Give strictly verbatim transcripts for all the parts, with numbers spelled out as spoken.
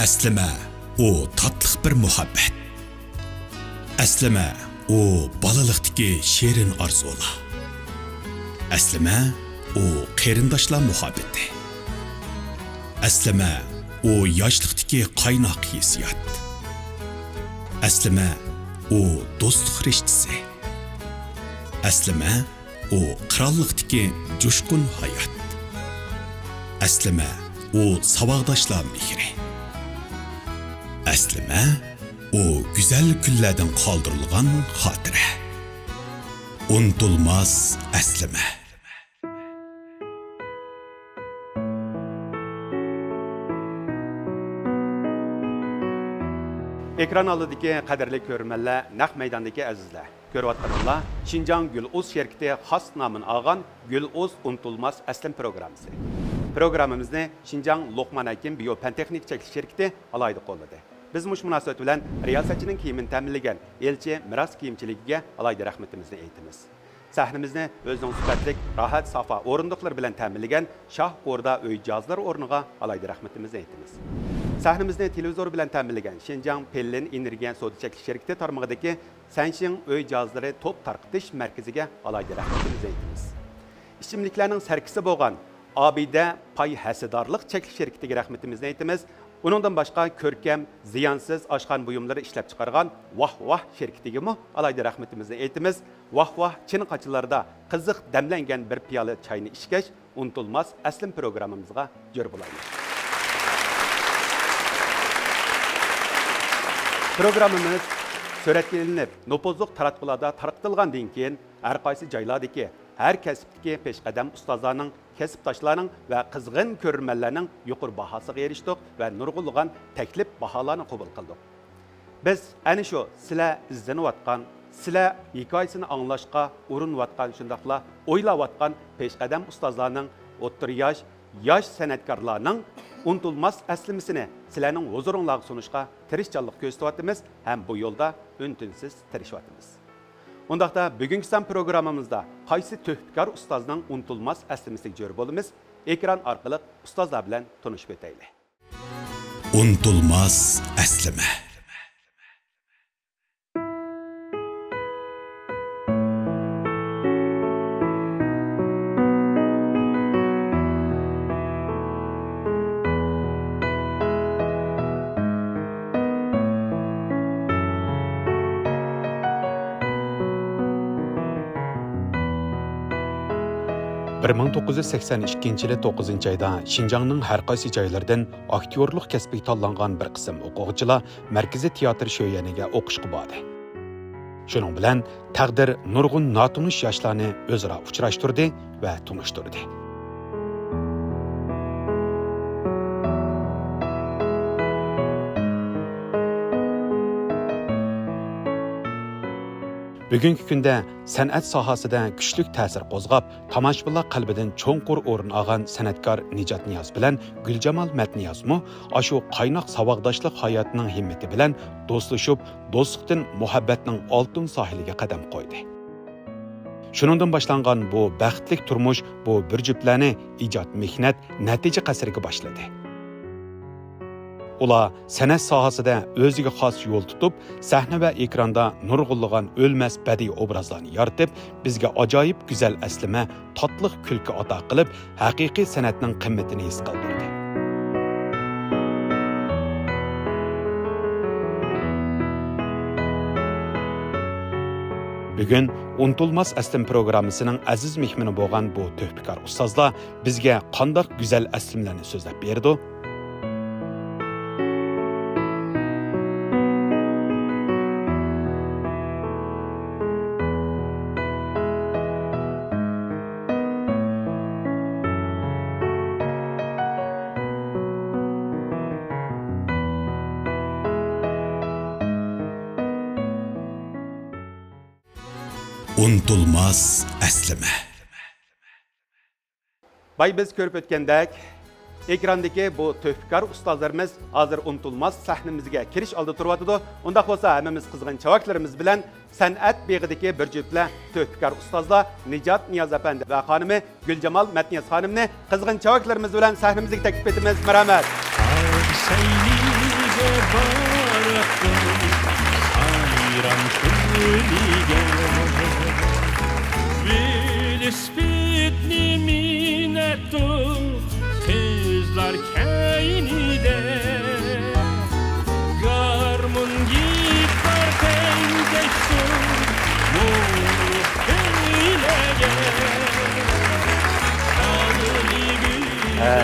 ئەسلىمە، ئۇ تاتلىق بىر مۇھەببەت. ئەسلىمە، ئۇ بالىلىقتىكى شېرىن ئارزۇلار. ئەسلىمە، ئۇ قېرىنداشلار مۇھەببىتى. ئەسلىمە، ئۇ ياشلىقتىكى قايناق ھېسسىيات. ئەسلىمە، ئۇ دوستلۇق رىشتىسى. ئەسلىمە، ئۇ قىرانلىقتىكى جۇشقۇن ھايات. ئەسلىمە، ئۇ ساۋاقداشلار مېھرى. ئەسلىمە، ئۇ گۈزەل كۈنلەردىن قالدۇرۇلغان خاتىرە. ئۇنتۇلماس ئەسلىمە. ئېكران ئالدىدىكى قەدىرلىك كۆرۈرمەنلەر، نەق مەيداندىكى ئەزىزلەر! كۆرۈۋاتقىنىڭلار شىنجاڭ گۈل ئۇز شىركىتى خاس نامىنى ئالغان گۈل ئۇز ئۇنتۇلماس ئەسلىمە پروگراممىسى. پروگراممىمىزنى شىنجاڭ لوقمان ھەكىم بىيو پەن تېخنىكا چەكلىك شىركىتى ئالاھىدە قوللىدى. بىز مۇشۇ مۇناسىۋەت بىلەن رىياسەتچىنىڭ كىيىمىنى تەمىنلىگەن ئېلچى مىراس كىيىمچىلىكىگە ئالاھىدە رەھمىتىمىزنى ئېيتىمىز. سەھنىمىزنى ئۆزىنىڭ سۈپەتلىك، راھەت، ساپا ئورۇندۇقلىرى بىلەن تەمىنلىگەن شاھ ئوردا ئۆي جاھازلىرى ئورنىغا ئالاھىدە رەھمىتىمىزنى ئېيتىمىز. سەھنىمىزنى تېلېۋىزور بىلەن تەمىنلىگەن شىنجاڭ پېللىن ئېنېرگىيە سودا چەكلىك شىركىتى تارمىقىدىكى سەنشىڭ ئۆي جاھازلىرى توپ تارقىتىش مەركىزىگە ئالاھىدە رەھمىتىمىزنى ئېيتىمىز. ئىچىملىكلەرنىڭ سەركىسى بولغان ئابىدە پاي ھەسسىدارلىق چەكلىك شىركىتىگە رەھمىتىمىزنى ئېيتىمىز. ئۇنىڭدىن باشقا، كۆركەم، زىيانسىز ئاشخانا بۇيۇملىرى ئىشلەپچىقارغان ۋاھ ۋاھ شىركىتىگىمۇ ئالاھىدە رەھمىتىمىزنى ئېيتىمىز. ۋاھ ۋاھ چىن قاچىلاردا قىزىق دەملەنگەن بىر پىيالە چاينى ئىچكەچ، ئۇنتۇلماس ئەسلىمە پروگراممىمىزغا جۆر بولايلى. پروگراممىمىز سۈرەتكە ئېلىنىپ، نوپۇزلۇق تاراتقۇلاردا تارقىتىلغاندىن كېيىن، ھەر قايسى جايلاردىكى، ھەر كەسىپتىكى پېشقەدەم ئۇستازلارنىڭ، كەسىپداشلارنىڭ ۋە قىزغىن كۆرۈرمەنلەرنىڭ يۇقىرى باھاسىغا ئېرىشتۇق ۋە نۇرغۇنلىغان تەكلىپ باھالارنى قوبۇل قىلدۇق. بىز ئەنە شۇ سىلەر ئىزدىنىۋاتقان، سىلەر ھېكايىسىنى ئاڭلاشقا ئۇرۇنۇۋاتقان، شۇنداقلا ئويلاۋاتقان پېشقەدەم ئۇستازلارنىڭ، ئوتتۇرا ياش، ياش سەنئەتكارلارنىڭ ئۇنتۇلماس ئەسلىمىسىنى سىلەرنىڭ ھۇزۇرۇڭلارغا سۇنۇشقا تىرىشچانلىق كۆرسىتىۋاتىمىز ھەم بۇ يولدا ئۈن-تىنسىز تىرىشىۋاتىمىز. ئۇنداقتا بۈگۈنكى سان پروگراممىمىزدا قايسى تۆھپىكار ئۇستازنىڭ ئۇنتۇلماس ئەسلىمىسىگە جۆر بولىمىز؟ ئېكران ئارقىلىق ئۇستازلار بىلەن تونۇشۇپ ئۆتەيلى. ئۇنتۇلماس ئەسلىمە. بىر مىڭ توققۇز يۈز سەكسەن ئىككىنچى يىلى توققۇزىنچى ئايدا شىنجاڭنىڭ ھەر قايسى جايلىرىدىن ئاكتيورلۇق كەسپىگە تاللانغان بىر قىسىم ئوقۇغۇچىلار مەركىزىي تىياتىر شۆيۈەنىگە ئوقۇشقا باردى. شۇنىڭ بىلەن تەقدىر نۇرغۇن ناتونۇش ياشلارنى ئۆزئارا ئۇچراشتۇردى ۋە تونۇشتۇردى. بۈگۈنكى كۈندە سەنئەت ساھەسىدە كۈچلۈك تەسىر قوزغاپ، تاماشىبىنلار قەلبىدىن چوڭقۇر ئورۇن ئالغان سەنئەتكار نىجات نىياز بىلەن گۈلجامال مەتنىيازمۇ ئاشۇ قايناق ساۋاقداشلىق ھاياتىنىڭ ھىممىتى بىلەن دوستلىشىپ، دوستلۇقتىن مۇھەببەتنىڭ ئالتۇن ساھىلىگە قەدەم قويدى. شۇنىڭدىن باشلانغان بۇ بەختلىك تۇرمۇش بۇ بىر جۈپلەرنى ئىجاد مېھنەت، نەتىجە قەسرىگە باشلىدى. ئۇلار سەنئەت ساھەسىدە ئۆزىگە خاس يول تۇتۇپ، سەھنە ۋە ئېكراندا نۇرغۇنلىغان ئۆلمەس بەدىئىي ئوبرازلارنى يارىتىپ، بىزگە ئاجايىپ گۈزەل ئەسلىمە، تاتلىق كۈلكە ئاتا قىلىپ، ھەقىقىي سەنئەتنىڭ قىممىتىنى ھېس قىلدۇردى. بۈگۈن ئۇنتۇلماس ئەسلىمە پروگراممىسىنىڭ ئەزىز مېھمىنى بولغان بۇ تۆھپىكار ئۇستازلار بىزگە قانداق گۈزەل ئەسلىمىلەرنى سۆزلەپ بېرىدۇ؟ ئۇنتۇلماس ئەسلىمە. بايا بىز كۆرۈپ ئۆتكەندەك، ئېكراندىكى بۇ تۆھپىكار ئۇستازلىرىمىز ھازىر ئۇنتۇلماس سەھنىمىزگە كىرىش ئالدىدا تۇرۇۋاتىدۇ. ئۇنداق بولسا، ھەممىمىز قىزغىن چاۋاكلىرىمىز بىلەن سەنئەت بېغىدىكى بىر جۈپلە تۆھپىكار ئۇستازلار نىجات نىياز ئەپەندى ۋە خانىمى گۈلجامال مەتنىياز خانىمنى قىزغىن چاۋاكلىرىمىز بىلەن سەھنىمىزگە تەكلىپ ئېتىمىز. مەرھەمەت. باراقتىن سايرام كۆلىگە، ۋېلىسىپىتنى مىنەتتۇق قىزلار كەينىدە، گارمون، گىتار تەڭدەشتۇق مۇڭلۇق كۈيلەرگە. ھە،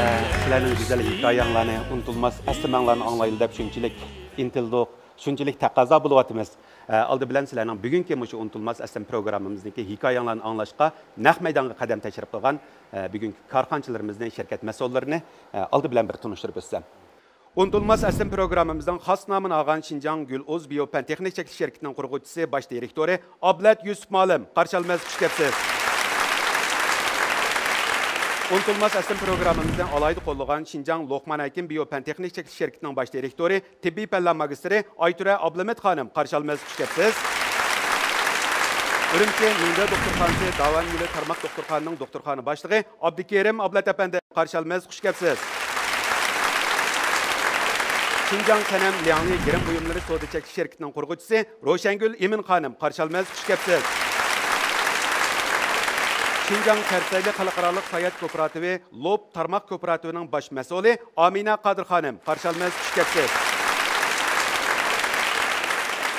سىلەرنىڭ گۈزەل ھېكايەڭلارنى، ئۇنتۇلماس ئەسلىمەڭلارنى ئاڭلايلى دەپ شۇنچىلىك ئىنتىلدۇق، شۇنچىلىك تەقەززا بولۇۋاتىمىز. ئە، ئالدى بىلەن سىلەرنىڭ بۈگۈنكى مۇشۇ ئۇنتۇلماس ئەسلىم پروگراممىمىزنىڭكى ھېكايەڭلارنى ئاڭلاشقا نەق مەيدانغا قەدەم تەشرىپ قىلغان، ئە، بۈگۈنكى كارخانىچىلىرىمىزنى، شىركەت مەسئۇللىرىنى، ئە، ئالدى بىلەن بىر تونۇشتۇرۇپ ئۆتسەم. ئۇنتۇلماس ئەسلىم پروگراممىمىزنىڭ خاس نامىنى ئالغان شىنجاڭ گۈل ئۇز بىيو پەن تېخنىك چەكلىك شىركىتىنىڭ قۇرغۇچىسى، باش دىرېكتورى ئابلەت يۈسۈپ مۇئەللىم، قارشى ئالىمىز، خۇش كەپسىز. ئۇنتۇلماس ئەسلىم پروگراممىمىزنى ئالاھىدە قوللىغان شىنجاڭ لوقمان ھەكىم بىيو پەن تېخنىك چەكلىك شىركىتىنىڭ باش دىرېكتورى، تېببىي پەنلەر ماگىستىرى ئايتۈرە ئابلىمىت خانىم، قارشى ئالىمىز، خۇش كەپسىز. ئۈرۈمچى مىڭدې دوختۇرخانىسى داۋەن گۈلى تارماق دوختۇرخانىنىڭ دوختۇرخانا باشلىقى ئابدۇكېرىم ئابلەت ئەپەندى، قارشى ئالىمىز، خۇش كەپسىز. شىنجاڭ سەنەم لياڭلى گىرىم بۇيۇملىرى سودا چەكلىك شىركىتىنىڭ قۇرغۇچىسى روشەنگۈل ئىمىن خانىم، قارشى ئالىمىز، خۇش كەپسىز. شىنجاڭ سەرسەيلى خەلقئارالىق ساياھەت كوپىراتىپى لوپ تارماق كوپىراتىپىنىڭ باش مەسئۇلى ئامىنە قادىر خانىم، قارشى ئالىمىز، خۇش كەپسىز.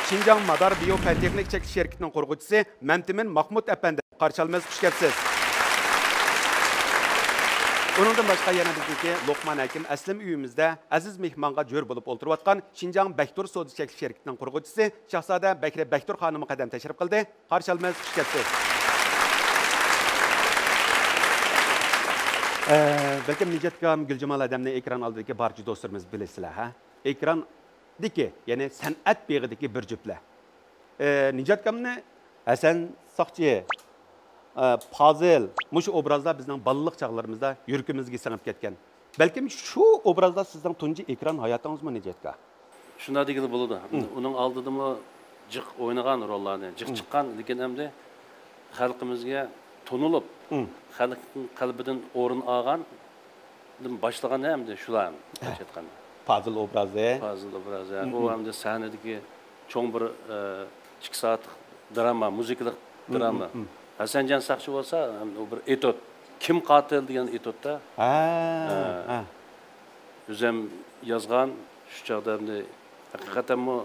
شىنجاڭ مادار بىيو پەن تېخنىك چەكلىك شىركىتىنىڭ قۇرغۇچىسى مەمتىمىن ماخمۇت ئەپەندى، قارشى ئالىمىز، خۇش كەپسىز. ئۇنىڭدىن باشقا يەنە بىزنىڭكى لوقمان ھەكىم ئەسلىم ئۆيىمىزدە ئەزىز مېھمانغا جۆر بولۇپ ئولتۇرۇۋاتقان شىنجاڭ بەكتۇر سودا چەكلىك شىركىتىنىڭ قۇرغۇچىسى شاھزادە بەكرى بەكتۇر خانىممۇ قەدەم تەشرىپ قىلدى. قارشى ئالىمىز، خۇش كەپسىز. ئە، بەلكىم نىجات ئاكام، گۈلجامال ھەدەمنى ئېكران ئالدىدىكى بارچە دوستلىرىمىز بىلىسىلەر، ھە؟ ئېكراندىكى، يەنى سەنئەت بېغىدىكى بىر جۈپلەر. ئە، نىجات ئاكامنى ھەسەن ساقچى، ئە، پازىل، مۇشۇ ئوبرازلار بىزنىڭ بالىلىق چاغلىرىمىزدا يۈرىكىمىزگە سىڭىپ كەتكەن. بەلكىم شۇ ئوبرازلار سىزنىڭ تۇنجى ئېكران ھاياتىڭىزمۇ، نىجات ئاكا؟ شۇنداق دېگىلى بولىدۇ. مم. ئۇنىڭ ئالدىدىمۇ جىق ئوينىغان روللارنى، جىق مم. چىققان، لېكىن ئەمدى خەلقىمىزگە تونۇلۇپ، مم. خەلقنىڭ قەلبىدىن ئورۇن ئالغاندىن باشلىغان ئەمدى شۇلار، ھە. قارشى ئېيتقاندا. پازىل ئوبرازى. پازىل ئوبرازى. مم، ئۇ مم. ئەمدى سەھنىدىكى چوڭ بىر، ئە، ئىككى سائەتلىك دراما، مۇزىكىلىق مم، دراما. مم، مم. ھەسەنجان ساقچى بولسا، ئەمدى ئۇ بىر ئېتوت. كىم قاتىل دېگەن ئېتوتتا. ھە، ھە. ھە. ئۆزۈم يازغان، شۇ چاغدا ئەمدى ھەقىقەتەنمۇ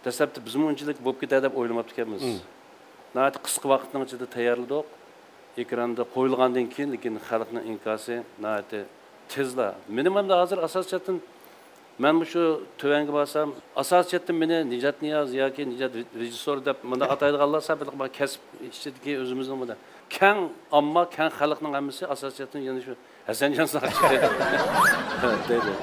دەسلەپتە بىزمۇ ئۇنچىلىك بولۇپ كېتەر دەپ ئويلىماپتىكەنمىز. مم. ناھايىتى قىسقا ۋاقىتنىڭ ئىچىدە تەييارلىدۇق. ئېكراندا قويۇلغاندىن كېيىن، لېكىن خەلقنىڭ ئىنكاسى ناھايىتى تېزلا. مېنىڭ ئەمدى ھازىر ئاساسىي جەھەتتىن مەن مۇشۇ تۆۋەنگە بارسام، ئاساسىي جەھەتتىن مېنى نىجات نىياز ياكى نىجات رېژىسسور دەپ مۇنداق ئاتايدىغانلار سەل بىر كەسىپ ئىچىدىكى ئۆزىمىزنىڭ بۇ كەڭ ئامما، كەڭ خەلقنىڭ ھەممىسى ئاساسىي جەھەتتىن يەنە شۇ ھەسەنجان ساقچى دەيدۇ.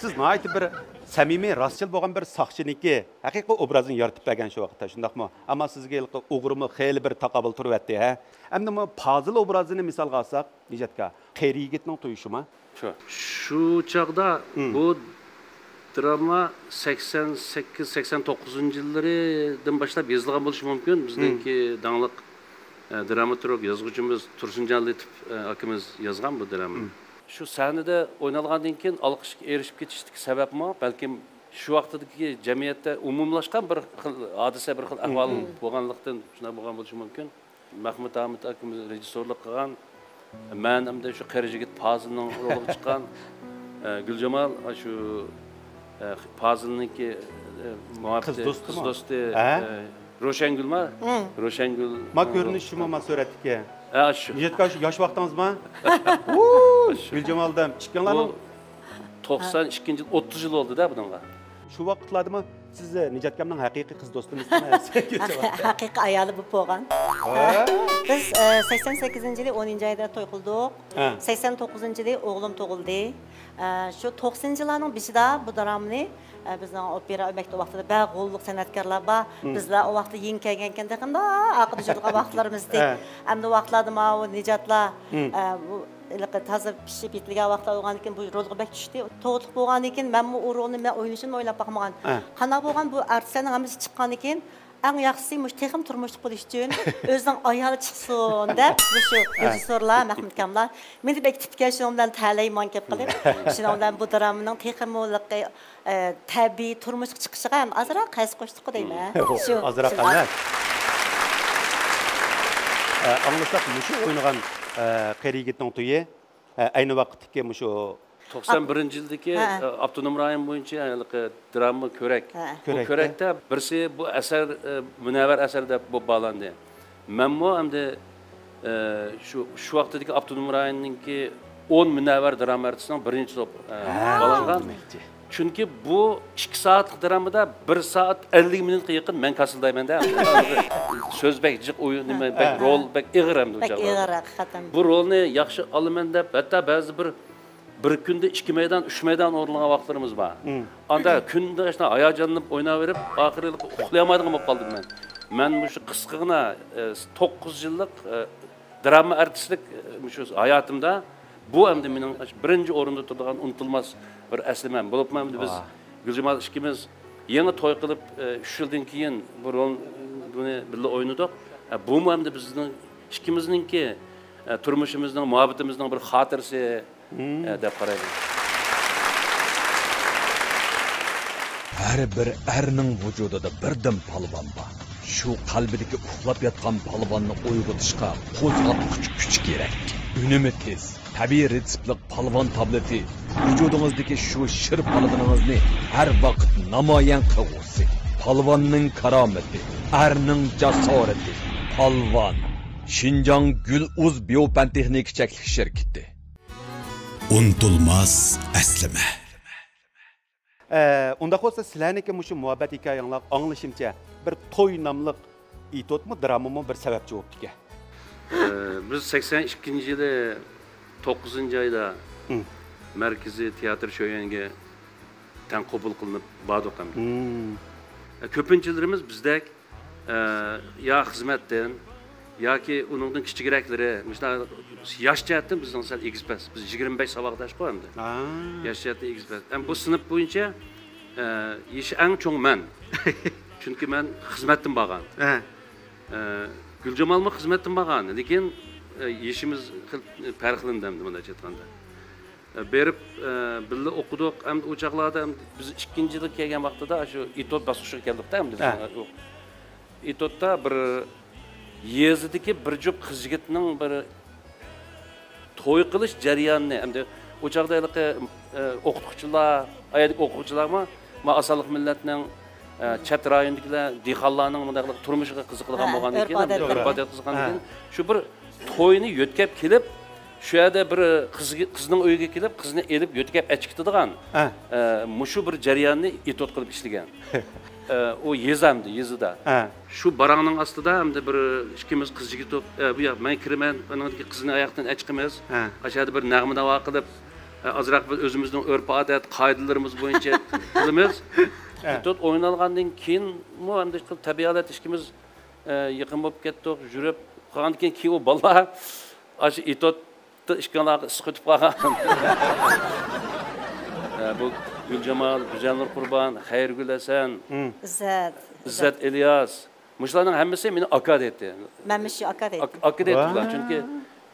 سىز ناھايىتى بىر سەمىمىي، راستچىل بولغان بىر ساقچىنىڭكى ھەقىقىي ئوبرازىنى يارىتىپ بەرگەن شۇ ۋاقىتتا، شۇنداقمۇ؟ ئەمما سىزگە ھېلىقى ئوغرىمۇ خېلى بىر تاقابىل تۇرۇۋەتتى، ھە؟ ئەمدى مۇ پازىل ئوبرازىنى مىسالغا ئالساق، نىجات ئاكا، قېرى يىگىتنىڭ تويۇشىمۇ؟ شۇ. شۇ چاغدا مم. بۇ دراما سەكسەن سەككىز، سەكسەن توققۇزىنچى يىللىرىدىن باشلاپ يېزىلغان بولۇشى مۇمكىن. بىزنىڭكى مم. داڭلىق، ئە، دراماتورگ، يازغۇچىمىز تۇرسۇنجان لېتىپ، ئە، ئاكىمىز يازغان بۇ درامىنى. مم. شۇ سەھنىدە ئوينالغاندىن كېيىن ئالقىشقا ئېرىشىپ كېتىشتىكى سەۋەبمۇ بەلكىم شۇ ۋاقىتتىكى جەمئىيەتتە ئومۇملاشقان بىر خىل ھادىسە، بىر خىل ئەھۋال مم. بولغانلىقتىن شۇنداق بولغان بولۇشى مۇمكىن. مەخمۇت ھامۇت ئاكىمىز رېژىسسورلۇق قىلغان، مەن ئەمدى شۇ قېرى يىگىت پازىلنىڭ رولىغا چىققان، ئە، گۈلجامال، ئاشۇ، ئە، پازىلنىڭكى، ئە، مۇھەببىتى، قىز دوستىمۇ؟ قىز دوستى، ھە؟ ئە، روشەنگۈلما؟ مم. روشەنگۈل. ما كۆرۈنۈشىمۇ ما سۈرەتتىكى؟ ھە، شۇ. نىجات ئاكا، شۇ ياش ۋاقتىڭىزما؟ ئۇ، شۇ. گۈلجامال دەم، ئىككىڭلارنىڭ بۇ توقسان ئىككىنچى يىل، ئوتتۇز يىل بولدى-دە بۇنىڭغا. شۇ ۋاقىتلاردىمۇ سىز نىجات ئاكامنىڭ ھەقىقىي قىز دوستىمىزمۇ؟ ھەقىقىي ئايالى بولۇپ بولغان. ھە؟ بىز، ئە، سەكسەن سەككىزىنچى يىلى ئونىنچى ئايدا توي قىلدۇق. ھە. سەكسەن توققۇزىنچى يىلى ئوغلۇم تۇغۇلدى. ئە، شۇ توقسىنىنچى يىللارنىڭ بېشىدا بۇ درامىنى، ئە، بىزنىڭ ئوپېرا ئۆمەكتە ۋاقتىدا بەك غوللۇق سەنئەتكارلار بار. مم. بىزلەر ئۇ ۋاقىتتا يېڭى كەلگەنكەن تېخىمۇ ئاقىدا يۈرىدىغان ۋاقىتلىرىمىز ئىدى. ھە. ئەمدى ۋاقىتلاردا ماۋۇ نىجاتلار، مم. ئە، بۇ ھېلىقى تازا پىشىپ يېتىلگەن ۋاقىتلار بولغاندىكىن بۇ رولغا بەك چۈشتى. تۇغۇتلۇق بولغاندىكىن مەنمۇ ئۇ رولنى مەن ئوينىشىمنى ئويلاپ باقمىغان. ھە. قانداق بولغان بۇ ئارتىسلارنىڭ ھەممىسى چىققاندىكىن ئەڭ ياخشىسى مۇشۇ تېخىمۇ تۇرمۇشلۇق بولۇش ئۈچۈن ئۆزىنىڭ ئايالى چىقسۇن دەپ، مۇشۇ رېژىسسورلار، مەھمۇد ئاكاملار مېنى بەك ئېكىتىپ كەل، شۇنىڭ بىلەن تەلەيمەن گەپ قىلىپ، شۇنىڭ بىلەن بۇ درامىنىڭ تېخىمۇ، ئە، تەبىئىي تۇرمۇشقا چىقىشىغا ھەم ئازراق ھەسسە قوشتۇققۇ دەيمەن. شۇ ئازراق ئەمەس. ئە، ئاڭلىساق، مۇشۇ ئوينىغان، ئە، قېرى يىگىتنىڭ تويى، ئە، ئەينى ۋاقىتتىكى مۇشۇ توقسان بىرىنچى يىلدىكى، ھە. ئاپتونوم رايون بويىچە ھېلىقى دراما كۆرەك. ھە. بۇ كۆرەكتە. كۆرەكتە بىرسى بۇ ئەسەر، ئە، مۇنەۋۋەر ئەسەر دەپ بولۇپ باھالاندى. مەنمۇ ئەمدى، ئە، شۇ، شۇ ۋاقتىدىكى ئاپتونوم رايوننىڭكى ئون مۇنەۋۋەر دراما ئارتىسىنىڭ بىرىنچىسى بولۇپ، ئە، ھە. باھالانغان. چۈنكى بۇ ئىككى سائەتلىك درامىدا بىر سائەت ئەللىك مىنۇتقا يېقىن مەن كاسىلدايمەن-دە. سۆز بەك جىق، ئويۇن نېمە، بەك ھە. رول بەك ئېغىر ئەمدى ئۇ بەك چاغدا. ئېغىر ھەقىقەتەن. بۇ رولنى ياخشى ئالىمەن دەپ، ھەتتا بەزىدە بىر، بىر كۈندە ئىككى مەيدان، ئۈچ مەيدان ئورۇنلىغان ۋاقىتلىرىمىز بار. مم. ئاندا كۈندە شۇنداق ھاياجانلىنىپ ئويناۋېرىپ، ئاخىرى ئۇخلىيالمايدىغان بولۇپ قالدىم مەن. مەن مۇشۇ قىسقىغىنا، ئە، توققۇز يىللىق، ئە، دراما ئارتىسلىق، ئە، مۇشۇ ھاياتىمدا بۇ ئەمدى مېنىڭ بىرىنچى ئورۇندا تۇرىدىغان ئۇنتۇلماس بىر ئەسلىمەم. بولۇپمۇ ئەمدى بىز ۋاھ. گۈلجامال ئىككىمىز يېڭى توي قىلىپ، ئە، ئۈچ يىلدىن كېيىن بۇ رولنى بىللە ئوينىدۇق. ئە، بۇمۇ ئەمدى بىزنىڭ ئىككىمىزنىڭكى، ئە، تۇرمۇشىمىزنىڭ، مۇھەببىتىمىزنىڭ بىر خاتىرىسى، ئە، دەپ قارايمەن. ھەر بىر ئەرنىڭ ۋۇجۇدىدا بىردىن پالۋان بار. شۇ قەلبىدىكى ئۇخلاپ ياتقان پالۋاننى ئويغىتىشقا قوزغاتقۇچ كۈچ كېرەك. ئۈنۈمى تېز، تەبىئىي رېتسېپلىق پالۋان تابلېتى ۋۇجۇدىڭىزدىكى شۇ شىر پالۋىنىڭىزنى ھەر ۋاقىت نامايان قىلغۇسى. پالۋاننىڭ كارامىتى، ئەرنىڭ جاسارىتى. پالۋان. شىنجاڭ گۈل ئۇز بىيو پەن تېخنىكا چەكلىك شىركىتى. ئۇنتۇلماس ئەسلىمە. ئە، ئۇنداق بولسا، سىلەرنىڭكى مۇشۇ مۇھەببەت ھېكايەڭلار، ئاڭلىشىمچە، بىر توي ناملىق ئېتوتمۇ، درامىمۇ بىر سەۋەبچى بوپتىكەن. ئە، بىز سەكسەن ئىككىنچى يىلى توققۇزىنچى ئايدا مم. مەركىزىي تىياتىر شۆيۈەنگە تەڭ قوبۇل قىلىنىپ باردۇق ئەمدى. مم. ئە، كۆپىنچىلىرىمىز بىزدەك ئە، يا خىزمەتتىن ياكى ئۇنىڭدىن كىچىكرەكلىرى، مۇشۇنداق ياش جەھەتتىن بىزنىڭ سەل ئېگىز پەس. بىز يىگىرمە بەش ساۋاقداشقۇ ئەمدى. ھا. ياش جەھەتتىن ئېگىز پەس. ئەمدى بۇ سىنىپ بويىچە، ئە، يېشى ئەڭ چوڭ مەن. چۈنكى مەن خىزمەتتىن بارغان. ھە. ئە، گۈلجامالمۇ خىزمەتتىن بارغان، لېكىن، ئە، يېشىمىز خېلى پەرقلىنىدۇ ئەمدى مۇنداقچە ئېيتقاندا. بېرىپ، بىللە ئوقۇدۇق. ئەمدى ئۇ چاغلاردا، ئەمدى بىز ئىككىنچى يىلغا كەلگەن ۋاقتىدا شۇ ئېتوت باسقۇچىغا كەلدۇق-تە، ئەمدى ھە. بىز ئېتوتتا بىر يېزىدىكى بىر جۈپ قىز يىگىتنىڭ بىر توي قىلىش جەريانىنى، ئەمدى ئۇ چاغدا ھېلىقى، ئوقۇتقۇچىلار، ئايالىق ئوقۇغۇچىلارمۇ، ما ئاسانلىق مىللەتنىڭ، چەت رايوندىكىلەر، دېھقانلارنىڭ مۇنداق تۇرمۇشىغا قىزىقىدىغان ھە، بولغاندىن كېيىن، ئۆرپ-ئادەتلىرى. ئۆرپ-ئادەت قىزىققاندىن ھە. كېيىن، شۇ بىر توينى يۆتكەپ كېلىپ، شۇ يەردە بىر قىز، قىزنىڭ ئۆيىگە كېلىپ، قىزنى ئېلىپ يۆتكەپ ئەچىكىتىدىغان، ھە. ئە، مۇشۇ بىر جەرياننى ئېتوت قىلىپ ئىشلىگەن. ئە، ئۇ يېزا ئەمدى، يېزىدا. ھە. شۇ باراڭنىڭ ئاستىدا ئەمدى بىر ئىككىمىز قىز يىگىت بولۇپ، ئە، بۇ ياق، مەن كىرىمەن، ئانىڭدىكى قىزنى ئاياقتىن ئەچىقىمىز. ھە. ئاشۇ يەردە بىر نەغمە ناۋا قىلىپ، ئە، ئازراق بىز ئۆزىمىزنىڭ ئۆرپ-ئادەت، قائىدىلىرىمىز بويىچە قىلىمىز. ھە. ئېتوت ئوينالغاندىن كېيىنمۇ ئەمدى تەبىئىي ھالەتتە ئىككىمىز ئە، يېقىن بولۇپ كەتتۇق، يۈرۈپ قالغاندىن كېيىن، كېيىن ئۇ بالىلار ئاشۇ ئېتوتتا ئىككىڭلارغا ئىسسىق ئۆتۈپ قالغان. ئە، بۇ گۈلجامال، گۈزەلنۇر قۇربان، خەيرىگۈل ھەسەن، مم. ئىززەت. ئىززەت ئىلياس. مۇشۇلارنىڭ ھەممىسى مېنى ئاكا دەيتتى. مەنمۇ شۇ ئاكا دەيتتىم. ئاك-، ئاكا دەيتتىلەر. ۋاي. چۈنكى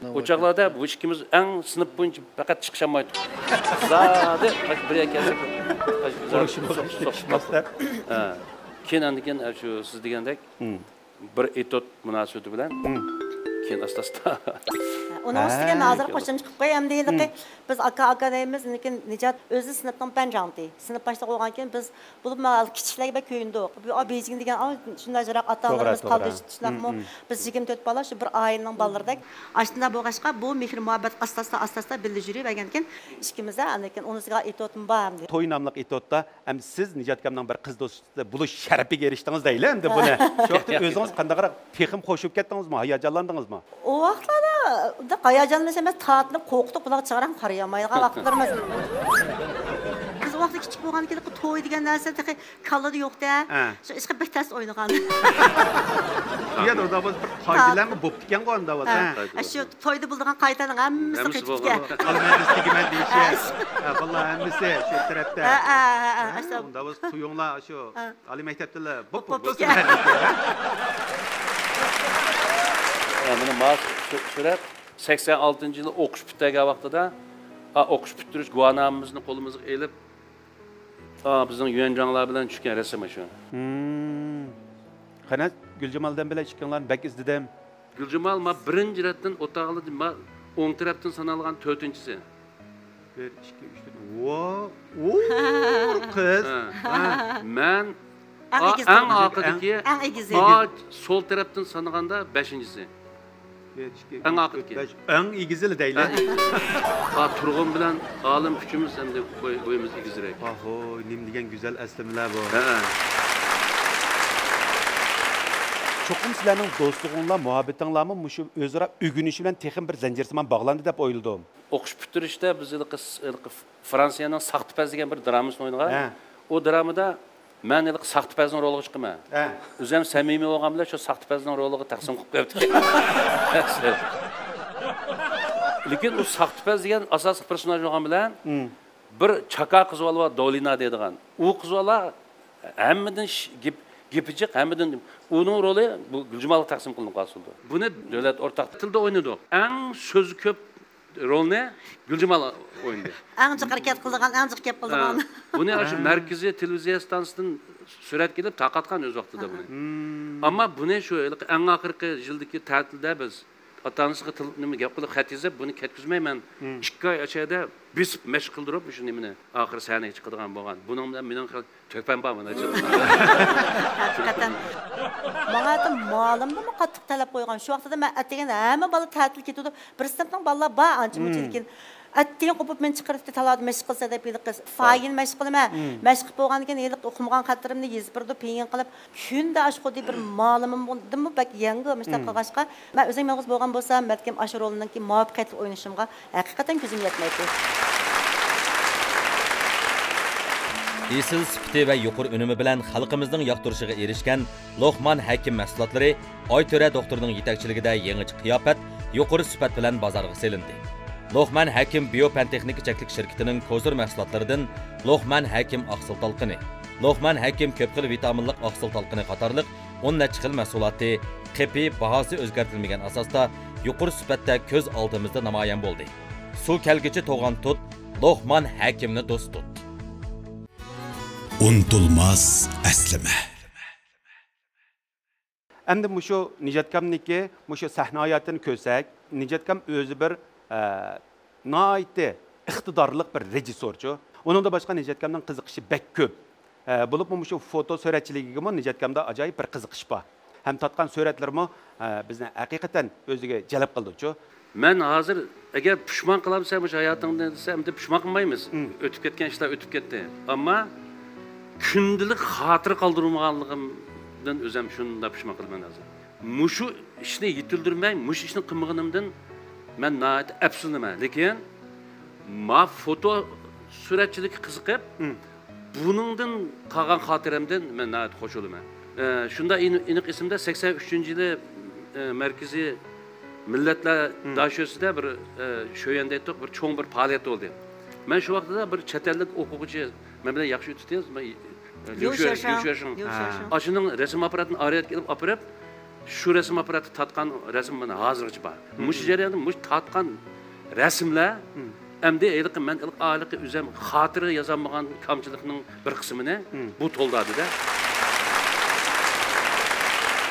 ئۇ چاغلاردا بۇ ئىككىمىز ئەڭ سىنىپ بويىچە پەقەت چىقىشالمايتتۇق. زادى بىر يەرگە كەلسەك، زادى ئۇرۇشۇپ، سوق-، سوق-، سوق-، سوق-، ھە. كېيىن ئاندىن كېيىن، ئە، شۇ سىز دېگەندەك، مم. بىر ئېتوت مۇناسىۋىتى بىلەن مم. كېيىن ئاستا-ئاستا. ئۇنىڭ ئۈستىگە ھە. مەن ھازىر قوشۇمچە قىلىپ قوياي، ئەمدى ھېلىقى مم. بىز ئاكا-ئاكا دەيمىز، لېكىن نىجات ئۆزى سىنىپنىڭ بەنجاڭتى. سىنىپ باشلىقى بولغاندىكىن بىز بولۇپمۇ كىچىكلەرگە بەك كۆيۈندۇق. بۇ، ئا، بېيجىڭ دېگەن، ئا، شۇنداق يىراق توغرا، ئاتا-ئانىلىرىمىز توغرا. قالدى، شۇنداقمۇ؟ مم، مم. بىز يىگىرمە تۆت بالا شۇ بىر ئائىلىنىڭ بالىلىرىدەك. ئاشۇنداق بولغاچقا، بۇ مېھىر-مۇھەببەت ئاستا-ئاستا، ئاستا-ئاستا بىللە يۈرۈۋەرگەندىكىن ئىككىمىز ئاندىن كېيىن ئۇنىڭ ئۈستىگە ئېتوتمۇ بار ئەمدى. توي ناملىق ئېتوتتا ئەمدى سىز نىجات ئاكامنىڭ بىر قىز دوستى بولۇش شەرىپىگە ئېرىشتىڭىز دەيلى ئەمدى بۇنى. ھە. شۇ ۋاقىتتا ئۆزىڭىز قانداقراق تېخىمۇ خوش بولۇپ كەتتىڭىزمۇ؟ ھاياجانلاندىڭىزمۇ؟ ئۇ ۋاقىتلاردا ئۇنداق ھاياجانلىنىش ئەمەس، تارتىنىپ قورقۇتۇپ بۇلارغا چىراغ قارىيالمايدىغان ۋاقىتلىرىمىز. بىز ئۇ ۋاقىتتا كىچىك بولغاندىكىن توي دېگەن نەرسە تېخى كاللىدا يوق-دە. ھە. شۇ ئىشقا بەك تەس ئوينىغان. ئۇ يەردە ئۇنداق بولسا بىر قائىدىلەرمۇ بوپتىكەنغۇ ئاندا ھە. ۋاقىت. ھە، شۇ تويدا بولىدىغان قائىدىلەرنىڭ ھەممىسى ھەممىسى قېتىپتىكەن. بولغان. ئالىمەن دېسە تېگىمەن دېيىشى. ھە. ھە، بالىلار ھەممىسى شۇ تەرەپتە. ھە، ھە، ھە، ھە، ھە، ئاشۇنداق. ئۇنداق بولسا تويۇڭلار شۇ ھە. ئالىي مەكتەپتىلا بوپ، بوپ، بوپ بوپ بولسۇن. كەتتى. ھە، مانا ما سۈ-، سۈرەت سەكسەن ئالتىنچى يىلى ئوقۇش پۈتتۈرگەن ۋاقتىدا، ئا، ئوقۇش پۈتتۈرۈش گۇۋاھنامىمىزنى قولىمىزغا ئېلىپ، ئا، بىزنىڭ يۈەنجاڭلار بىلەن چۈشكەن رەسىم شۇ. ھىم. قېنى، گۈلجامالدىن بىلەن ئىككىڭلارنى بەك ئىزدىدىم. گۈلجامال، ما بىرىنچى رەتتىن ئولتۇرغانلىرىدىن، ما ئوڭ تەرەپتىن سانالغان تۆتىنچىسى. بىر، ئىككى، ئۈچ، تۆت. ۋا، ئۇ، قىز. ھە. ھە. مەن ئەڭ ئا-، ئېگىز ئەڭ تۇرغان. ئارقىدىكى، ئەڭ ئېگىزى. ئا، سول تەرەپتىن سانىغاندا بەشىنچىسى. بىر، ئىككى، ئەڭ ئۈچ، ئارقىدىكى. تۆت، بەش. ئەڭ ئېگىزىلا دەيلى. ئەڭ ئېگىز. ئا، تۇرغۇن بىلەن ئالىم ئۈچىمىز ئەمدى بوي-، بويىمىز ئېگىزرەك. ئاھوي، نېمە دېگەن گۈزەل ئەسلىمىلەر بۇ. ھە. چوقۇم سىلەرنىڭ دوستلۇقۇڭلار، مۇھەببىتىڭلارمۇ مۇشۇ ئۆزئارا ئۆگىنىش بىلەن تېخىمۇ بىر زەنجىرسىمان باغلاندى دەپ ئويلىدىم. ئوقۇش پۈتتۈرۈشتە بىز ھېلىقى، ھېلىقى فرانسىيەنىڭ ساختىپەز دېگەن بىر درامىسىنى ئوينىغان. ھە. ئۇ درامىدا مەن ھېلىقى ساختىپەزنىڭ رولىغا چىقىمەن. ھە. ئۆزۈم سەمىمىي بولغان بىلەن شۇ ساختىپەزنىڭ رولىغا تەقسىم قىلىپ قويۇپتىكەن. لېكىن ئۇ ساختىپەز دېگەن ئاساسلىق پېرسوناژ بولغان بىلەن ھىم. بىر چاكار قىز بالا بار، دولىنا دەيدىغان. ئۇ قىز بالا ھەممىدىن ش-، گېپ-، گېپى جىق، ھەممىدىن. ئۇنىڭ رولى بۇ گۈلجامالغا تەقسىم قىلىنىپ قالسىدۇ. بۇنى دۆلەت ئورتاق تىلدا ئوينىدۇق. ئەڭ سۆزى كۆپ رولنى گۈلجامال ئوينىدى. ئەڭ جىق ھەرىكەت قىلىدىغان، ئەڭ جىق گەپ قىلىدىغان. ھە. بۇنى ئاشۇ ھە. مەركىزىي تېلېۋىزىيە ئىستانسىسىدىن سۈرەتكە ئېلىپ تارقاتقان ئۆز ۋاقتىدا بۇنى. ھىم. ئەمما بۇنى شۇ ھېلىقى ئەڭ ئاخىرقى يىلدىكى تەتىلدە بىز ئاتا-ئانىسىغا تېل-، نېمە گەپ قىلىپ خەت يېزىپ، بۇنى كەتكۈزمەي مەن ھىم. ئىككى ئاي ئىچىدە بېسىپ مەشىق قىلدۇرۇپ، شۇ نېمىنى ئاخىرى سەھنىگە چىقىدىغان بولغان. بۇنىڭ بىلەن مېنىڭ خېلى تۆھپەم بار مانا. ھەقىقەتەن. ماڭا ھەتتا مۇئەللىمدىنمۇ قاتتىق تەلەپ قويغان. شۇ ۋاقتىدا مەن ئەتىگەن ھەممە بالا تەتىل كېتىۋېتىپ، بىر سىنىپنىڭ بالىلار بار ئانچە مۇنچە مم. لېكىن ئەتىگەن قوپۇپ مېنى چىقىرىۋېتىپتۇ، تالادا مەشىق قىلسا دەپ ھېلىقى فايىن مەشىق قىلىمەن. مم. مەشىق قىلىپ بولغاندىن كېيىن ھېلىقى ئوقۇمىغان خەتلىرىمنى يېزىپ بېرىدۇ، پىڭيىڭ قىلىپ. كۈندە ئاشۇ خۇددى بىر مۇئەللىمىمدىنمۇ بەك يەڭگىل مۇشۇنداق مم. قىلغاچقا، مەن ئۆزۈم يالغۇز بولغان بولسام، بەلكىم ئاشۇ رولنىڭكى مۇۋەپپەقىيەتلىك ئوينىشىمغا ھەقىقەتەن كۆزۈم يەتمەيتتى. ئېسىل سۈپىتى ۋە يۇقىرى ئۈنۈمى بىلەن خەلقىمىزنىڭ ياقتۇرۇشىغا ئېرىشكەن لوقمان ھەكىم مەھسۇلاتلىرى ئايتۆرە دوختۇرنىڭ يېتەكچىلىكىدە يېڭىچە قىياپەت، يۇقىرى سۈپەت بىلەن بازارغا سېلىندى. لوقمان ھەكىم بىيو پەن تېخنىكا چەكلىك شىركىتىنىڭ كوزىر مەھسۇلاتلىرىدىن لوقمان ھەكىم ئاقسىل تالقىنى، لوقمان ھەكىم كۆپ خىل ۋىتامىنلىق ئاقسىل تالقىنى قاتارلىق ئون نەچچە خىل مەھسۇلاتى قېپى، باھاسى ئۆزگەرتىلمىگەن ئاساستا يۇقىرى سۈپەتتە كۆز ئالدىمىزدا نامايان بولدى. سۇ كەلگۈچى توغان تۇت، لوقمان ھەكىمنى دوست تۇت. ئۇنتۇلماس ئەسلىمە. ئەمدى مۇشۇ نىجاتكامنىڭكى مۇشۇ سەھنە ھاياتىنى كۆرسەك، نىجاتكام ئۆزى بىر، ئە، ناھايىتى ئىقتىدارلىق بىر رېژىسسورچۇ. ئۇنىڭدىن باشقا نىجاتكامنىڭ قىزىقىشى بەك كۆپ. ئە، بولۇپمۇ مۇشۇ فوتو سۈرەتچىلىكىگىمۇ نىجاتكامدا ئاجايىپ بىر قىزىقىش بار. ھەم تارتقان سۈرەتلىرىمۇ، ئە، بىزنى ھەقىقەتەن ئۆزىگە جەلپ قىلىدۇچۇ. مەن ھازىر، ئەگەر پۇشمان قىلامسەن مۇشۇ ھاياتىڭدىن دېسە، ئەمدى پۇشمان قىلمايمىز. مم. ئۆتۈپ كەتكەن ئىشلار ئۆتۈپ كەتتى. ئەمما كۈندىلىك خاتىرە قالدۇرمىغانلىقىمدىن ئۆزۈم شۇنداق پۇشمان قىلىمەن ھازىر. مۇشۇ ئىشنى يېتىلدۈرمەي، مۇشۇ ئىشنى قىلمىغىنىمدىن مەن ناھايىتى ئەپسۇسلىنىمەن. لېكىن ما فوتو سۈرەتچىلىككە قىزىقىپ، مم. بۇنىڭدىن قالغان خاتىرەمدىن مەن ناھايىتى خۇش بولىمەن. ئە، شۇنداق ئېنىق، ئېنىق ئېسىمدە، سەكسەن ئۈچىنچى يىلى، ئە، مەركىزىي مىللەتلەر مم. داشۆسىدە بىر، ئە، شۆيۈەن دەيتتۇق، بىر چوڭ بىر پائالىيەت بولدى. مەن شۇ ۋاقىتتا بىر چەت ئەللىك ئوقۇغۇچى، مەن بىلەن ياخشى ئۆتۈپتۇ، مەن، ئە، ليۇ ليۇ شيا-، شيا-، ليۇ شياشىڭ. ليۇ شياشىڭ. ھە. ئاشۇنىڭ رەسىم ئاپپاراتىنى ئارىيەتكە ئېلىپ ئاپىرىپ، شۇ رەسىم ئاپپاراتتا تارتقان رەسىم مانا ھازىرغىچە بار. مم. مۇشۇ جەرياندا مۇشۇ تارتقان رەسىملەر مم. ئەمدى ھېلىقى مەن ھېلىقى ئايلىقى ئۆزۈم خاتىرە يازالمىغان كامچىلىقنىڭ بىر قىسمىنى مم. بۇ تولدۇردى-دە.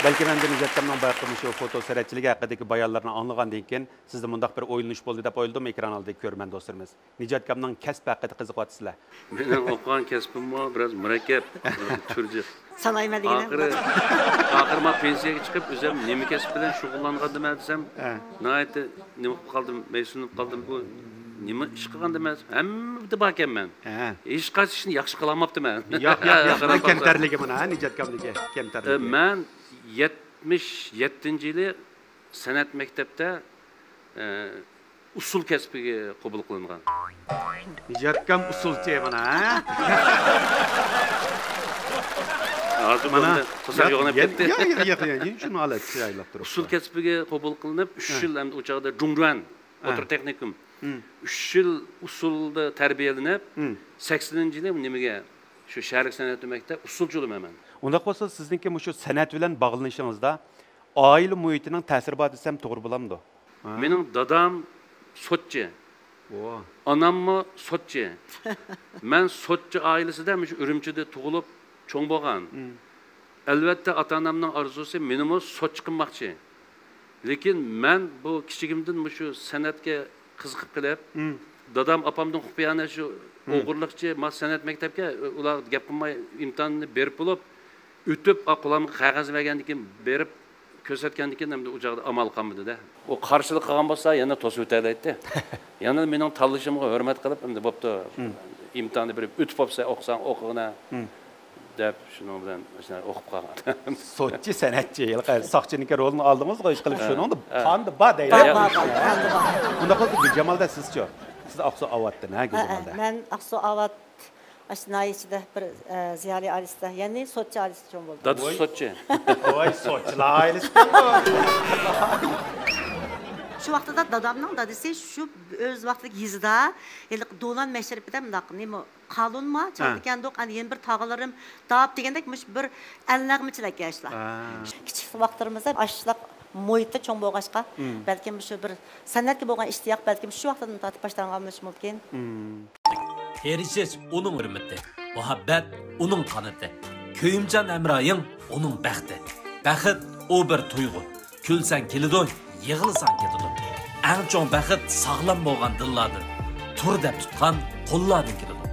بەلكىم ئەمدى نىجاتكامنىڭ بايىقى مۇشۇ فوتو سۈرەتچىلىكى ھەققىدىكى بايانلىرىنى ئاڭلىغاندىن كېيىن، سىزدە مۇنداق بىر ئويلىنىش بولدى دەپ ئويلىدىم، ئېكران ئالدىدىكى كۆرۈرمەن دوستلىرىمىز. نىجاتكامنىڭ كەسپى ھەققىدە قىزىقىۋاتىسىلەر. مېنىڭ ئوقۇغان كەسپىممۇ بىراز مۇرەككەپ، تۈرجۈ. سانايمەن دېگىنە. ئاخىرى، ئاخىرى مەن پېنسىيەگە چىقىپ، ئۆزۈم نېمە كەسىپ بىلەن شۇغۇللانغاندىمەن دېسەم، ھە. ناھايىتى نېمە قىلىپ قالدىم، مەيۈسلىنىپ قالدىم. بۇ نېمە ئىش قىلغاندىمەن؟ ھەممىدە باركەنمەن. ھە. ھېچقايسى ئىشنى ياخشى قىلالماپتىمەن. ياق، ياق، ياق. قاراپ مانا باقسام. كەمتەرلىكى مانا، ھە، نىجاتكامنىڭكى كەمتەرلىكى. ئە، مەن يەتمىش يەتتىنچى يىلى سەنئەت مەكتەپتە، ئە، ئۇسسۇل كەسپىگە قوبۇل قىلىنغان. نىجاتكام ئۇسسۇلچى مانا، ھە؟ ھازىر مانا، بۇنى قىلساق يا-، يوغىناپ يا-، كەتتى. يا-، يا-، يا-، يا-، شۇنى ھالەت چىرايلىق تۇرۇپتۇ. ئۇسسۇل كەسپىگە قوبۇل قىلىنىپ، ئۈچ ھە. يىل ئەمدى ئۇ چاغدا جۇڭجۈەن ھە. ئوتتۇرا تېخنىكوم. ئۈچ يىل ئۇسسۇلدا تەربىيەلىنىپ، سەكسىنىنچى يىلى نېمىگە، شۇ شەھەرلىك سەنئەت مەكتەپ ئۇسسۇلچى بولىمەن مەن. ئۇنداق بولسا، سىزنىڭكى مۇشۇ سەنئەت بىلەن باغلىنىشىڭىزدا ئائىلە مۇھىتىنىڭ تەسىرى بار دېسەم توغرا بولامدۇ؟ ھە؟ مېنىڭ دادام سوتچى. ئو. ئاناممۇ سوتچى. مەن سوتچى ئائىلىسىدە مۇشۇ ئۈرۈمچىدە تۇغۇلۇپ چوڭ بولغان. ئەلۋەتتە، ئاتا-ئانامنىڭ ئارزۇسى مېنىمۇ سوتچى قىلماقچى. لېكىن مەن بۇ كىچىكىمدىن مۇشۇ سەنئەتكە قىزىقىپ قېلىپ، دادام ئاپامدىن خۇپىيانە شۇ ئوغرىلىقچە ما سەنئەت مەكتەپكە، ئۇلار گەپ قىلماي ئىمتىھاننى بېرىپ بولۇپ، ئۆتۈپ، ئا، قولۇمغا قەغەز بەرگەندىن كېيىن بېرىپ كۆرسەتكەندىن كېيىن ئەمدى ئۇ چاغدا ئامال قالمىدى-دە. ئۇ قارشىلىق قىلغان بولسا يەنە توسۇۋېتەلەيتتى. يەنە مېنىڭ تاللىشىمغا ھۆرمەت قىلىپ، ئەمدى بوپتۇ، ئىمتىھاننى بېرىپ ئۆتۈپ بوپسەن، ئوقۇساڭ ئوقۇغىنە، دەپ شۇنىڭ بىلەن ئوقۇپ قالغان. سوتچى، سەنئەتچى، ھېلىقى ساقچىنىڭكى رولىنى ئالدىڭىزغۇ، ئىشقىلىپ شۇنىڭدا پاندا بار دەيلى. بار، بار، بار، پاندا بار. ئۇنداق بولسا گۈلجامالدا سىزچۇ؟ سىز ئاقسۇ ئاۋاتتىن، ھە، ھە، گۈلجامالدا؟ مەن ئاقسۇ ئاۋات ئاشۇ ناھىيە ئىچىدە بىر، ئە، زىيالىي ئائىلىسىدە، يەنى سوتچى ئائىلىسىدە چوڭ بولدۇم. دادىسى سوتچى. ۋاي، سوتچىلار ئائىلىسى. شۇ ۋاقتىدا دادامنىڭ دادىسى شۇ ئۆز ۋاقتىدىكى يېزىدا ھېلىقى دولان مەشرىپىدە مۇنداق نېمە، قالۇنما چالىدىكەندۇق، ئەنە يەنە بىر تاغىلىرىم داپ دېگەندەك مۇشۇ بىر ئەلنەغمىچىلەر ئىكەن شۇلار. كىچىك ۋاقىتلىرىمىزدا ئاشۇنداق مۇھىتتا چوڭ بولغاچقا، بەلكىم مۇشۇ بىر سەنئەتكە بولغان ئىشتىياق بەلكىم شۇ ۋاقتىدىن تارتىپ باشلانغان بولۇشى مۇمكىن. تىرىشىش ئۇنىڭ ھۆرمىتى، مۇھەببەت ئۇنىڭ قانىتى، كۆيۈمچان ھەمراھىڭ ئۇنىڭ بەختى. بەخت ئۇ بىر تۇيغۇ، كۈلسەڭ كېلىدۇ، يىغلىساڭ كېتىدۇ. ئەڭ چوڭ بەخت ساغلام بولغان دىللاردىن، تۇر دەپ تۇتقان قوللاردىن كېلىدۇ.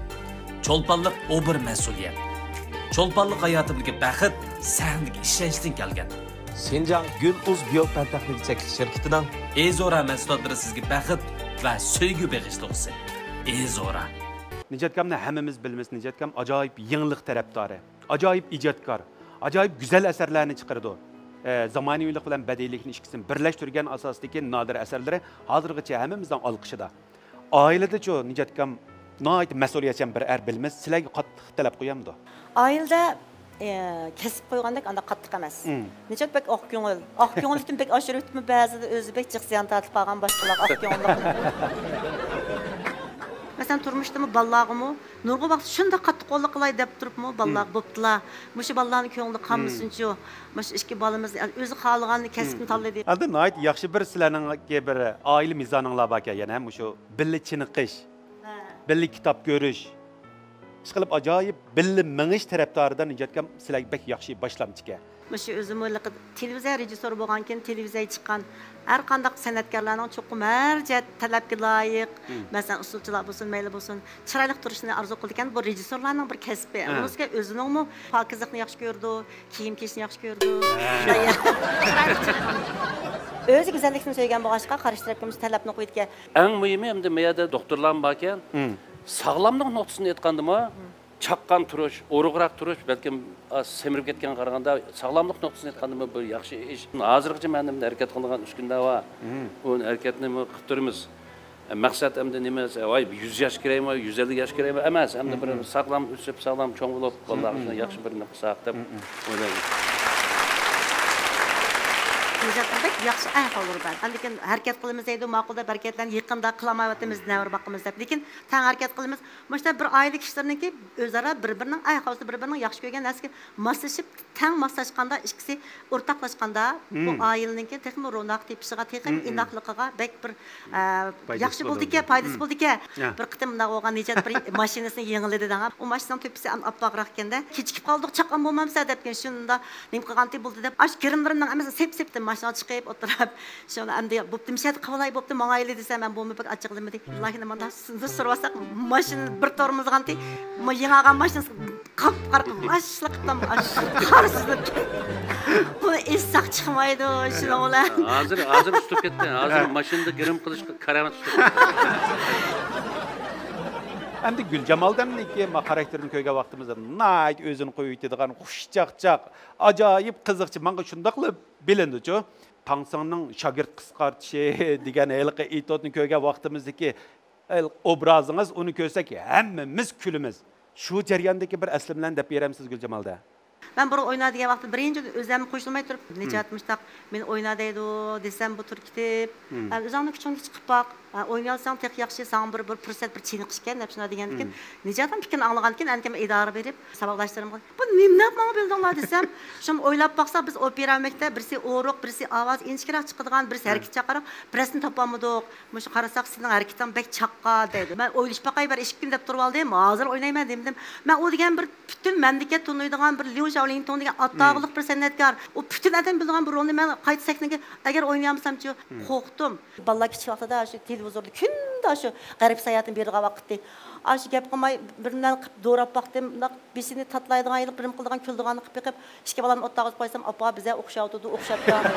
چولپانلىق ئۇ بىر مەسئۇلىيەت. چولپانلىق ھاياتىمدىكى بەخت سەندىكى ئىشەنچتىن كەلگەن. شىنجاڭ گۈل ئۇز بىيو پەن تېخنىكا چەكلىك شىركىتىنىڭ ئېزورا مەھسۇلاتلىرى سىزگە بەخت ۋە سۆيگۈ بېغىشلىغۇسى. ئېزورا. نىجاتكامنى ھەممىمىز بىلىمىز، نىجاتكام ئاجايىپ يېڭىلىق تەرەپدارى، ئاجايىپ ئىجادكار، ئاجايىپ گۈزەل ئەسەرلەرنى چىقىرىدۇ. ئە، زامانىۋىلىق بىلەن بەدىئىيلىكنى ئىككىسىنى بىرلەشتۈرگەن ئاساستىكى نادىر ئەسەرلىرى ھازىرغىچە ھەممىمىزنىڭ ئالقىشىدا. ئائىلىدىچۇ، نىجاتكام ناھايىتى مەسئۇلىيەتچان بىر ئەر، بىلىمىز، سىلەرگە قاتتىق تەلەپ قويامدۇ؟ ئائىلىدە، ئە، كەسىپ قويغاندەك ئانداق قاتتىق ئەمەس. نىجات بەك ئاق كۆڭۈل. ئاق كۆڭۈل ئۈچۈن بەك ئاشۇرۇۋېتىپمۇ بەزىدە ئۆزى بەك جىق زىيان تارتىپ قالغان باشقىلارغا ئاق كۆڭۈل. مەسىلەن، تۇرمۇشتىمۇ بالىلارغىمۇ نۇرغۇن ۋاقىت شۇنداق قاتتىق قوللۇق قىلاي دەپ تۇرۇپمۇ بالىلار بوپتۇلا. مۇشۇ بالىلارنىڭ كۆڭلى قانمىسۇنچۇ. مۇشۇ ئىككى بالىمىزنى ئۆزى خالىغان كەسىپنى تاللىدى. ئەمدى ناھايىتى ياخشى بىر سىلەرنىڭكى بىر ئائىلە مىزانىڭلار باركەن يەنە مۇشۇ بىللە چېنىقىش، بىللە كىتاب كۆرۈش. ئىشقىلىپ ئاجايىپ بىللە مېڭىش تەرەپدارىدا نىجاتكام سىلەرگە بەك ياخشى باشلامچىكەن. مۇشۇ ئۆزىمۇ ھېلىقى تېلېۋىزىيە رېژىسسورى بولغانكىن، تېلېۋىزىيەگە چىققان ھەر قانداق سەنئەتكارلارنىڭ چوقۇم ھەر جەھەت تەلەپكە لايىق، مەسىلەن، ئۇسسۇلچىلار بولسۇن، مەيلى بولسۇن، چىرايلىق تۇرۇشنى ئارزۇ قىلىدىكەن. بۇ رېژىسسورلارنىڭ بىر كەسپى. ئۇنىڭ ئۈستىگە ئۆزىنىڭمۇ پاكىزلىقنى ياخشى كۆرىدۇ، كىيىم كىيىشنى ياخشى كۆرىدۇ. ئۆزى گۈزەللىكنى سۆيگەن بولغاچقا، قارشى تەرەپكە مۇشۇ تەلەپنى قويىدىكەن. ئەڭ مۇھىمى، ئەمدى مەيەردە دوختۇرلارمۇ باركەن. ساغلاملىق نۇقتىسىدىن ئېيتقاندىمۇ، چاققان تۇرۇش، ئورۇقراق تۇرۇش، بەلكىم ئاز سېمىرىپ كەتكەنگە قارىغاندا، ساغلاملىق نۇقتىسىدىن ئېيتقاندىمۇ بىر ياخشى ئىش. ھازىرغىچە مەن ھەرىكەت قىلىدىغان ئۈسكۈنە بار. ئۇ ھەرىكەتنىمۇ قىلىپ تۇرىمىز. مەقسەت ئەمدى نېمە، ۋاي، يۈز ياش كىرەيمۇ، يۈز ئەللىك ياش كىرەيمۇ ئەمەس، ئەمدى بىر ساغلام، ئۆسۈپ ساغلام چوڭ بولۇپ، بالىلارغا شۇنداق ياخشى بىر نېمە قىلساق دەپ ئويلايمەن. نىجاتنىڭ بەك ياخشى ئەھۋاللىرى بار. لېكىن ھەرىكەت قىلىمىز دەيدۇ، ماقۇل دەپ ھەرىكەتلەرنى يېقىندا قىلالمايۋاتىمىز، نەۋرە باقىمىز دەپ. لېكىن تەڭ ھەرىكەت قىلىمىز. مۇشۇنداق بىر ئائىلە كىشىلىرىنىڭكى ئۆزئارا بىر-بىرىنىڭ ئەھۋالىدا بىر-بىرىنىڭ ياخشى كۆرگەن نەرسىگە ماسلىشىپ، تەڭ ماسلاشقاندا، ئىككىسى ئورتاقلاشقاندا، بۇ ئائىلىنىڭكى تېخىمۇ روناق تېپىشىغا، تېخىمۇ ئىناقلىقىغا بەك بىر، ئە، ياخشى بولىدىكەن، پايدىسى بولىدىكەن. بىر قېتىم مۇنداق بولغان، نىجات بىر ماشىنىسىنى يېڭىلىدى دەڭا. ئۇ ماشىنىنىڭ تۆپىسى ئەمدى ئاپئاقراق ئىكەندە، كېچىكىپ قالدۇق، چاققان بولمامسەن دەپكەن، شۇنداق نېمە قىلغانتى بولدى دەپ، ئاشۇ گىرىملىرىمنىڭ ھەممىسىنى سېپىپ سېپىپ ماشىنىغا چىقىپ ئولتۇرۇپ، شۇڭا ئەمدى بوپتۇ، مۇشۇ يەردە قىلالاي، بوپتۇ، ماڭايلى دېسەم، مەن بۇمۇ بەك ئاچچىقلىمىدى. ۋاللاھى، مانا سىزنى سۈرۈۋالساق، ماشىنا بىر تورمۇزلىغانتى، يېڭى ئالغان ماشىنىسى قاپقارا، ماشىنىسى قىپتام، قارا سۈزۈلۈپ كەتتى. بۇنى ئېيتساق چىقمايدۇ، شۇنىڭ بىلەن. ھازىر، ھازىر ئۇسسۇپ كەتتى. ھازىر ماشىنىدا گىرىم قىلىشقا كارامەت ئۇسسۇپ كەتتى. ئەمدى گۈلجامالدىنكى ما خاراكتېرىنى كۆرگەن ۋاقتىمىزدا ناھايىتى ئۆزىنى قويۇۋېتىدىغان، خۇشچاقچاق، ئاجايىپ قىزىقچى، ماڭا شۇنداقلا بىلىنىدۇچۇ. تاڭسىڭنىڭ شاگىرت قىسقارتىشى دېگەن ھېلىقى ئېتيۇدنى كۆرگەن ۋاقتىمىزدىكى ئوبرازىڭىز، ئۇنى كۆرسەك ھەممىمىز كۈلىمىز. شۇ جەرياندىكى بىر ئەسلىمىلەرنى دەپ بېرەمسىز، گۈلجامالدا؟ مەن بۇرۇن ئوينا دېگەن ۋاقىتتا بىرىنچى ئۆزۈممۇ قوشۇلماي تۇرۇپ، نىجات مۇشتاق مېنى ئوينا دەيدۇ دېسەم، بۇ تۇرۇپ كېتىپ، ئە، ئۆزۈڭنىڭ كۈچۈڭگە چىقىپ باق. ئا، ئوينىيالساڭ تېخى ياخشى، ساڭا بىر، بىر پۇرسەت، بىر چېنىقىش ئىكەن، دەپ شۇنداق دېگەندىكىن، نىجاتنىڭ پىكرىنى ئاڭلىغاندىكىن، ئەنكىم ئىدارە بېرىپ، ساۋاقداشلىرىمغا، «بۇ نېمىدەپ ماڭا بىلدىڭلار؟» دېسەم، شۇم ئويلاپ باقساق، بىز ئوپېرا مەكتەپ، بىرسى ئورۇق، بىرسى ئاۋازى ئىنچىكىرەك چىقىدىغان، بىرسى ھەرىكەت چاقىراق، بىرەرسىنى تاپالمىدۇق. مۇشۇ قارىساق، سېنىڭ ھەرىكىتىڭ بەك چاققان دەيدۇ. مەن ئويلىشىپ باقاي، بىر ئىككى كۈن دەپ تۇرۇۋالدىم. ھازىر ئوينايمەن دېمىدىم. مەن ئۇ دېگەن بىر پۈتۈن مەملىكەت تونۇيدىغان بىر ليۇ شياۋلىڭتۇڭ دېگەن ئاتاقلىق بىر سەنئەتكار. ئۇ پۈتۈن ئادەم بىلىدىغان بىر رولنى مەن قايتا سەھنىگە ئەگەر ئوينىيالمىسامچۇ؟ قورقتۇم. بالىلار كىچىك ۋاقتىدا شۇ تېلېۋىزوردا كۈندە شۇ غەرب ساياھىتىنى بېرىدىغان ۋاقىتتى. ئاشۇ گەپ قىلماي بىر نېمىلەرنى قىلىپ دوراپ باقتىم. مۇنداق بېشىنى تاتلايدىغان، ھېلىقى بىر نېمە قىلىدىغان، كۈلىدىغاننى قىلىپ بېقىپ، ئىككى بالامنى ئوتتۇرىغا قويسام، «ئاپا، بىزە ئوخشاۋاتىدۇ، ئوخشاپ تۇرامىز.»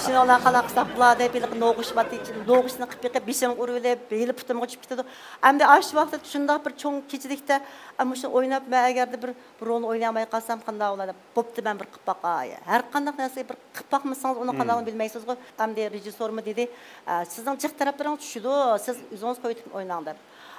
شۇنىڭ بىلەن قانداق قىلساق بولا دەپ، ھېلىقى نوغۇچ باتى-، نوغۇچنى قىلىپ بېقىپ، بېشىمغا ئۇرۇۋېلىپ، ھېلى پۇتۇمغا چۈشۈپ كېتىدۇ. ئەمدى ئاشۇ ۋاقىتتا شۇنداق بىر چوڭ كېچىلىكتە، ئە، مۇشۇنى ئويناپ، مەن ئەگەردە بىر، بىر رولنى ئوينىيالماي قالسام قانداق بولار دەپ، بوپتۇ، مەن بىر قىلىپ باقاي. ھەر قانداق نەرسىگە بىر قىلىپ باقمىسىڭىز، ئۇنىڭ قانداقلىقىنى بىلمەيسىزغۇ. ئەمدى رېژىسسورمۇ دېدى، ئە، «سىزنىڭ جىق تەرەپلىرىڭىز چۈشىدۇ، سىز ئۆزىڭىز قويۇۋېتىپ ئويناڭ» دەپ.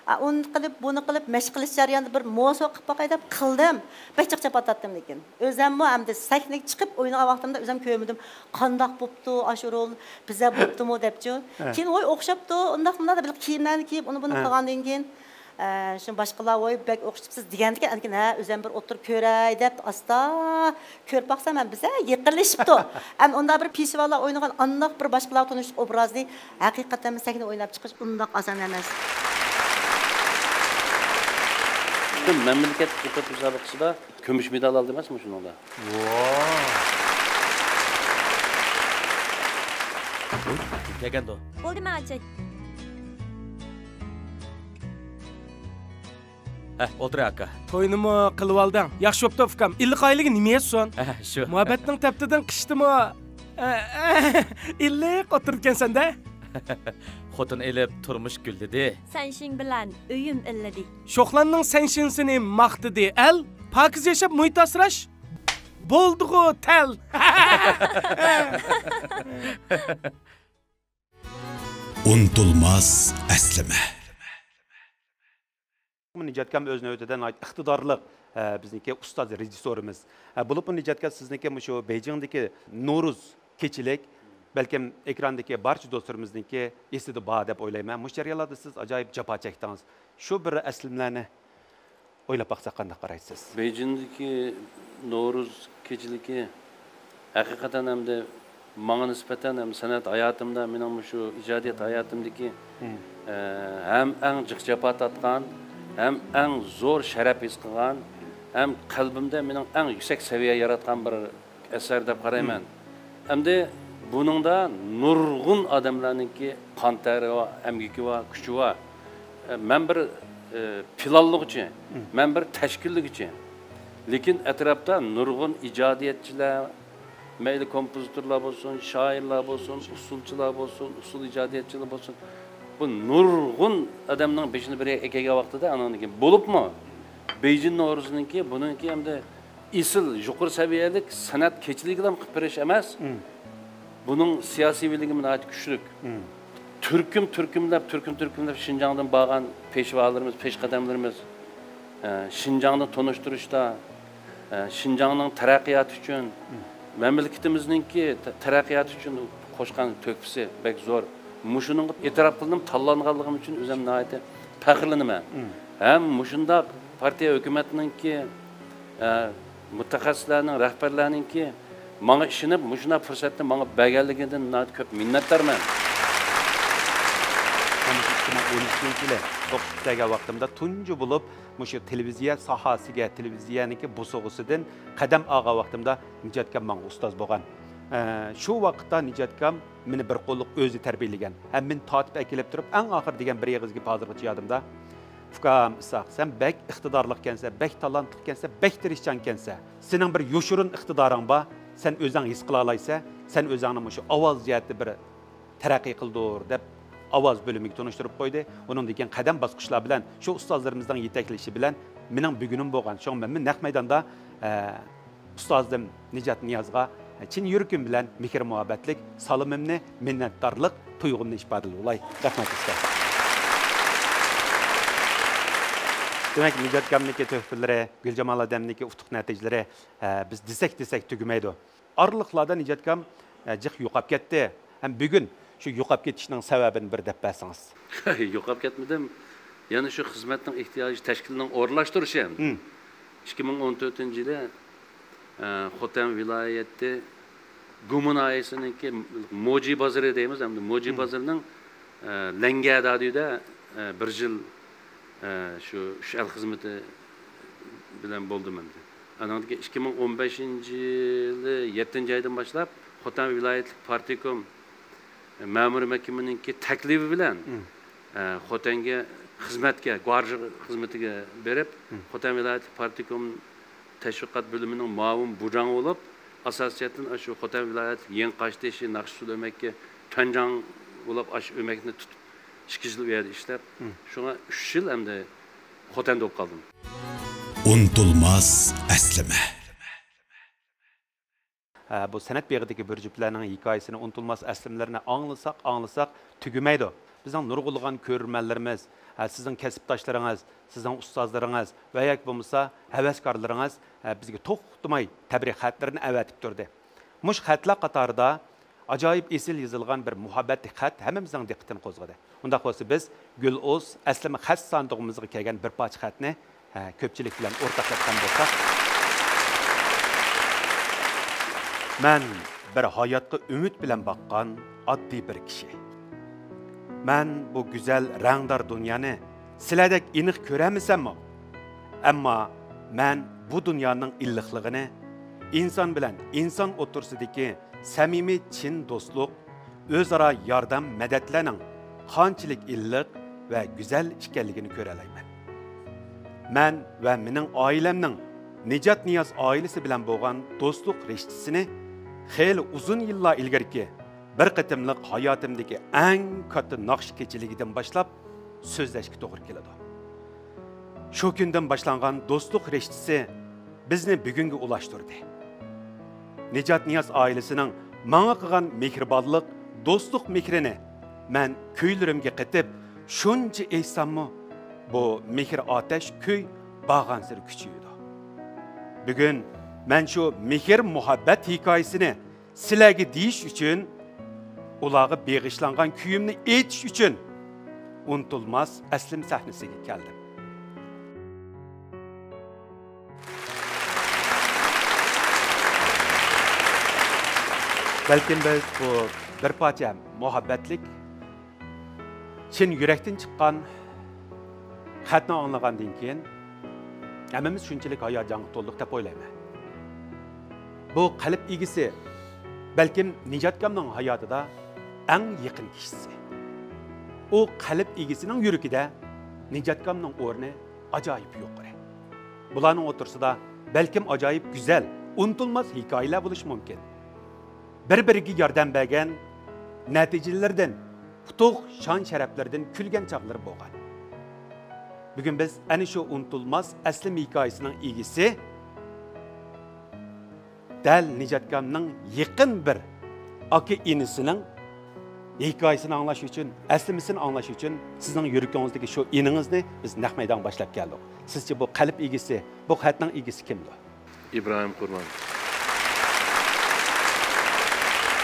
ئە، ئۇنى قىلىپ، بۇنى قىلىپ، مەشىق قىلىش جەريانىدا بىر موسو قىلىپ باقاي دەپ قىلدىم. بەك جىق جاپا تارتتىم لېكىن. ئۆزەممۇ ئەمدى سەھنىگە چىقىپ ئوينىغان ۋاقتىمدا ئۆزەم كۆرمىدىم. قانداق بوپتۇ، ئاشۇ رول بىزە بوپتىمۇ دەپچۇ. ھە. كېيىن، ۋوي، ئوخشاپتۇ، ئۇنداق مۇنداق دەپ كىيىملەرنى كىيىپ، ئۇنى بۇنى ھە. قىلغاندىن كېيىن، ئە، شۇ باشقىلار، «ۋوي، بەك ئوخشىتىپسىز» دېگەندىكىن، ئەنكىن، «ھە، ئۆزەم بىر ئولتۇرۇپ كۆرەي» دەپ ئاستا كۆرۈپ باقسام، ھەم بىزە يېقىنلىشىپتۇ. ھەم ئۇنداق بىر پېشۋالار ئوينىغان ئانداق بىر باشقىلارغا تونۇشلۇق ئوبرازنى ھەقىقەتەنمۇ سەھنىدە ئويناپ چىقىش ئۇنداق ئاسان ئەمەس. پۈتۈن مەملىكەت ئېتوت مۇسابىقىسىدا كۈمۈش مېدال ئالدى ئەمەسمۇ شۇنىڭدا؟ ۋاو! كەلگەندۇ. بولدى، مەن ئاچاي. ھە، ئولتۇر ئاكا. توينىمۇ قىلىۋالدىڭ. ياخشى بوپتۇ، ئۇكام. ئىللىق ئائىلىگە نېمە يەتسۇن؟ ھە، شۇ. مۇھەببەتنىڭ تەپتىدىن قىچتىمۇ، ئە، ئە، ئىللىق ئولتۇرىدىكەنسەن-دە. خوتۇن ئېلىپ تۇرمۇش گۈللىدى. سەنشىڭ بىلەن ئۆيۈم ئىللىدى. شوخلاننىڭ سەنشىنسىنى ماختىدى ئەل. پاكىز ياشاپ مۇھىت ئاسراش بولدىغۇ تەل. ئۇنتۇلماس ئەسلىمە. نىجاتكام ئۆز نۆۋىتىدە ناھايىتى ئىقتىدارلىق، ئە، بىزنىڭكى ئۇستاز رېژىسسورىمىز. ئە، بولۇپمۇ نىجاتكا سىزنىڭكى مۇشۇ بېيجىڭدىكى نورۇز كېچىلىك، بەلكىم ئېكراندىكى بارچە دوستلىرىمىزنىڭكى ئېسىدە بار دەپ ئويلايمەن. مۇشۇ جەريانلاردا سىز ئاجايىپ جاپا چەكتىڭىز. شۇ بىر ئەسلىمىلەرنى ئويلاپ باقساق قانداق قارايسىز؟ بېيجىڭدىكى نورۇز كېچىلىكى ھەقىقەتەن ئەمدى ماڭا نىسبەتەن ھەم سەنئەت ھاياتىمدا، مېنىڭ مۇشۇ ئىجادىيەت ھاياتىمدىكى، مم. ئە، ھەم ئەڭ جىق جاپا تارتقان، ھەم ئەڭ زور شەرەپ ھېس قىلغان، ھەم قەلبىمدە مېنىڭ ئەڭ يۈكسەك سەۋىيە ياراتقان بىر ئەسەر دەپ قارايمەن. مم. ئەمدى بۇنىڭدا نۇرغۇن ئادەملەرنىڭكى قان تەرى بار، ئەمگىكى بار، كۈچى بار. ئە، مەن بىر، ئە، پىلانلىغۇچى، مم. مەن بىر تەشكىللىگۈچى. لېكىن ئەتراپتا نۇرغۇن ئىجادىيەتچىلەر، مەيلى كومپوزىتورلار بولسۇن، شائىرلار بولسۇن، ئۇسسۇلچىلار بولسۇن، ئۇسسۇل ئىجادىيەتچىلىرى بولسۇن، بۇ نۇرغۇن ئادەمنىڭ بېشىنى بىر يەرگە ئەكەلگەن ۋاقتىدا، ئانىڭدىن كېيىن بولۇپمۇ بېيجىڭ نورۇزىنىڭكى، بۇنىڭكى ئەمدى ئېسىل يۇقىرى سەۋىيەلىك سەنئەت كېچىلىكىلا قىلىپ بېرىش ئەمەس، مم. بۇنىڭ سىياسىي بىلىمى ناھايىتى كۈچلۈك. مم. تۈركۈم تۈركۈملەپ، تۈركۈم تۈركۈملەپ شىنجاڭدىن بارغان پېشۋالىرىمىز، پېشقەدەملىرىمىز، ئە، شىنجاڭنى تونۇشتۇرۇشتا، ئە، شىنجاڭنىڭ تەرەققىياتى ئۈچۈن، مم. مەملىكىتىمىزنىڭكى تە-، تەرەققىياتى ئۈچۈن قوشقان تۆھپىسى بەك زور. مۇشۇنىڭغا ئېتىراپ قىلىنىپ تاللانغانلىقىم ئۈچۈن ئۆزۈم ناھايىتى پەخىرلىنىمەن. مم. ھەم مۇشۇنداق پارتىيە ھۆكۈمەتنىڭكى، ئە، مۇتەخەسسىسلەرنىڭ، رەھبەرلەرنىڭكى ماڭا ئىشىنىپ، مۇشۇنداق پۇرسەتنى ماڭا بەرگەنلىكىدىن ناھايىتى كۆپ مىننەتدارمەن. مەن مۇشۇ ئىككى مىڭ ئون ئىككىنچى يىلى توققۇز كەلگەن ۋاقتىمدا تۇنجى بولۇپ مۇشۇ تېلېۋىزىيە ساھەسىگە، تېلېۋىزىيەنىڭكى بوسۇغىسىدىن قەدەم ئالغان ۋاقتىمدا نىجاتكام ماڭا ئۇستاز بولغان. ئە، شۇ ۋاقىتتا نىجاتكام مېنى بىر قوللۇق ئۆزى تەربىيەلىگەن. ھەم مېنى تارتىپ ئەكېلىپ تۇرۇپ، ئەڭ ئاخىرى دېگەن بىر ئېغىز گېپى ھازىرغىچە يادىمدا. «ئۇكام ئىسھاق، سەن بەك ئىقتىدارلىقكەنسەن، بەك تالانتلىقكەنسەن، بەك تىرىشچانكەنسەن. سېنىڭ بىر يوشۇرۇن ئىقتىدارىڭ بار، سەن ئۆزۈڭ ھېس قىلالايسەن، سەن ئۆزۈڭنى مۇشۇ ئاۋاز جەھەتتە بىر تەرەققىي قىلدۇر» دەپ ئاۋاز بۆلۈمىگە تونۇشتۇرۇپ قويدى. ئۇنىڭدىن كېيىن قەدەم باسقۇچلار بىلەن شۇ ئۇستازلىرىمىزنىڭ يېتەكلىشى بىلەن مېنىڭ بۈگۈنۈم بولغان. شۇڭا مەن نەق مەيداندا، ئە، ئۇستازىم نىجات نىيازغا چىن يۈرىكىم بىلەن مېھىر-مۇھەببەتلىك سالىمىمنى، مىننەتدارلىق تۇيغۇمنى ئىپادىلىۋالاي. رەھمەت، ئۇستاز. دېمەك، نىجات ئاكامنىڭكى تۆھپىلىرى، گۈلجامال ھەدەمنىڭكى ئۇتۇق نەتىجىلىرى، ئە، بىز دېسەك، دېسەك تۈگىمەيدۇ. ئارىلىقلاردا نىجات ئاكام، ئە، جىق يوقاپ كەتتى. ھەم بۈگۈن شۇ يوقاپ كېتىشنىڭ سەۋەبىنى بىر دەپ بەرسىڭىز. يوقاپ كەتمىدىم. يەنە شۇ خىزمەتنىڭ ئېھتىياجى تەشكىلنىڭ ئورۇنلاشتۇرۇشى ئەمدى. مم. ئىككى مىڭ ئون تۆتىنچى يىلى، ئە، خوتەن ۋىلايىتى گۇما ناھىيەسىنىڭكى موجى بازىرى دەيمىز، ئەمدى موجى مم. بازىرىنىڭ، ئە، لەڭگە دادۈيدە، ئە، بىر يىل، ئە، شۇ ئۈچ ئەل خىزمىتى بىلەن بولدۇم ئەمدى. ئانىڭدىن كېيىن ئىككى مىڭ ئون بەشىنچى يىلى يەتتىنچى ئايدىن باشلاپ خوتەن ۋىلايەتلىك پارتكوم مەمۇرىي مەھكىمىنىڭكى تەكلىپى بىلەن، مم. ئە، خوتەنگە خىزمەتكە، گۇاڭژۇ خىزمىتىگە بېرىپ، مم. خوتەن ۋىلايەتلىك پارتكوم تەشۋىقات بۆلۈمىنىڭ مۇئاۋىن بۇجاڭى بولۇپ، ئاساسىيەتتىن ئاشۇ خوتەن ۋىلايەتلىك يېڭىقاشتېشى، ناخشىسۇل ئۆمەككە تۇەنجاڭ بولۇپ، ئاشۇ ئۆمەكنى تۇتۇپ، ئىككى يىل ئۇ يەردە ئىشلەپ، مم. شۇڭا ئۈچ يىل ئەمدى خوتەندە بولۇپ قالدىم. ئۇنتۇلماس ئەسلىمە. ھە، بۇ سەنئەت بېغىدىكى بىر جۈپلەرنىڭ ھېكايىسىنى، ئۇنتۇلماس ئەسلىمىلىرىنى ئاڭلىساق، ئاڭلىساق تۈگىمەيدۇ. بىزنىڭ نۇرغۇنلىغان كۆرۈرمەنلىرىمىز، ھە، سىزنىڭ كەسىپداشلىرىڭىز، سىزنىڭ ئۇستازلىرىڭىز ۋە ياكى بولمىسا ھەۋەسكارلىرىڭىز، ھە، بىزگە توختىماي تەبرىك خەتلىرىنى ئەۋەتىپ تۇردى. مۇشۇ خەتلەر قاتارىدا ئاجايىپ ئېسىل يېزىلغان بىر مۇھەببەتلىك خەت ھەممىمىزنىڭ دىققىتىنى قوزغىدى. ئۇنداق بولسا، بىز گۈل ئۇز ئەسلىمە خەت ساندۇقىمىزغا كەلگەن بىر پارچە خەتنى، ھە، كۆپچىلىك بىلەن ئورتاقلاشقان بولساق. مەن بىر ھاياتقا ئۈمىد بىلەن باققان ئاددىي بىر كىشى. مەن بۇ گۈزەل رەڭدار دۇنيانى سىلەردەك ئېنىق كۆرەلمىسەممۇ، ئەمما مەن بۇ دۇنيانىڭ ئىللىقلىقىنى، ئىنسان بىلەن ئىنسان ئوتتۇرىسىدىكى سەمىمىي چىن دوستلۇق، ئۆزئارا ياردەم، مەدەتلەرنىڭ قانچىلىك ئىللىق ۋە گۈزەل ئىكەنلىكىنى كۆرەلەيمەن. مەن ۋە مېنىڭ ئائىلەمنىڭ نىجات نىياز ئائىلىسى بىلەن بولغان دوستلۇق رىشتىسىنى خېلى ئۇزۇن يىللار ئىلگىرىكى بىر قېتىملىق ھاياتىمدىكى ئەڭ كاتتا ناخشا كېچىلىكىدىن باشلاپ سۆزلەشكە توغرا كېلىدۇ. شۇ كۈندىن باشلانغان دوستلۇق رىشتىسى بىزنى بۈگۈنگە ئۇلاشتۇردى. نىجات نىياز ئائىلىسىنىڭ ماڭا قىلغان مېھرىبانلىق، دوستلۇق مېھرىنى مەن كۈيلىرىمگە قېتىپ، شۇنچە ئېيتساممۇ، بۇ مېھىر ئاتەش كۈي بارغانسېرى كۈچىيىدۇ. بۈگۈن مەن شۇ مېھىر مۇھەببەت ھېكايىسىنى سىلەرگە دېيىش ئۈچۈن، ئۇلارغا بېغىشلانغان كۈيۈمنى ئېيتىش ئۈچۈن ئۇنتۇلماس ئەسلىمە سەھنىسىگە كەلدىم. بەلكىم بىز بۇ بىر پارچە مۇھەببەتلىك، چىن يۈرەكتىن چىققان خەتنى ئاڭلىغاندىن كېيىن، ھەممىمىز شۇنچىلىك ھاياجانغا تولدۇق دەپ ئويلايمەن. بۇ قەلب ئىگىسى، بەلكىم نىجاتكامنىڭ ھاياتىدا ئەڭ يېقىن كىشىسى. ئۇ قەلب ئىگىسىنىڭ يۈرىكىدە نىجاتكامنىڭ ئورنى ئاجايىپ يۇقىرى. بۇلارنىڭ ئوتتۇرىسىدا بەلكىم ئاجايىپ گۈزەل، ئۇنتۇلماس ھېكايىلەر بولۇشى مۇمكىن. بىر-بىرىگە ياردەم بەرگەن، نەتىجىلىرىدىن، ئۇتۇق، شان-شەرەپلىرىدىن كۈلگەن چاغلىرى بولغان. بۈگۈن بىز ئەنە شۇ ئۇنتۇلماس ئەسلىمە ھېكايىسىنىڭ ئىگىسى، دەل نىجاتكامنىڭ يېقىن بىر ئاكا-ئىنىسىنىڭ ھېكايىسىنى ئاڭلاش ئۈچۈن، ئەسلىمىسىنى ئاڭلاش ئۈچۈن سىزنىڭ يۈرىكىڭىزدىكى شۇ ئىنىڭىزنى بىز نەق مەيدانغا باشلاپ كەلدۇق. سىزچە بۇ قەلب ئىگىسى، بۇ خەتنىڭ ئىگىسى كىمدۇ؟ ئىبراھىم قۇربان.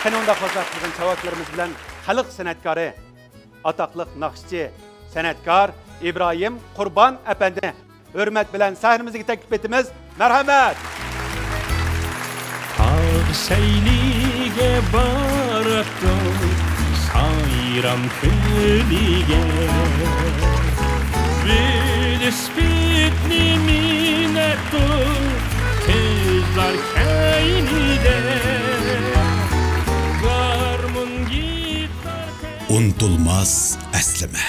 قېنى ئۇنداق بولسا، قىزغىن چاۋاكلىرىمىز بىلەن خەلق سەنئەتكارى، ئاتاقلىق ناخشىچى، سەنئەتكار ئىبراھىم قۇربان ئەپەندىنى ھۆرمەت بىلەن سەھنىمىزگە تەكلىپ ئېتىمىز. مەرھەمەت! تاغ سەيلىگە باراتتۇق، سايرام كۆلىگە. ۋېلىسىپىتنى مىنەتتۇق، قىزلار كەينىدە. گارمون، گىتار، ئۇنتۇلماس ئەسلىمە.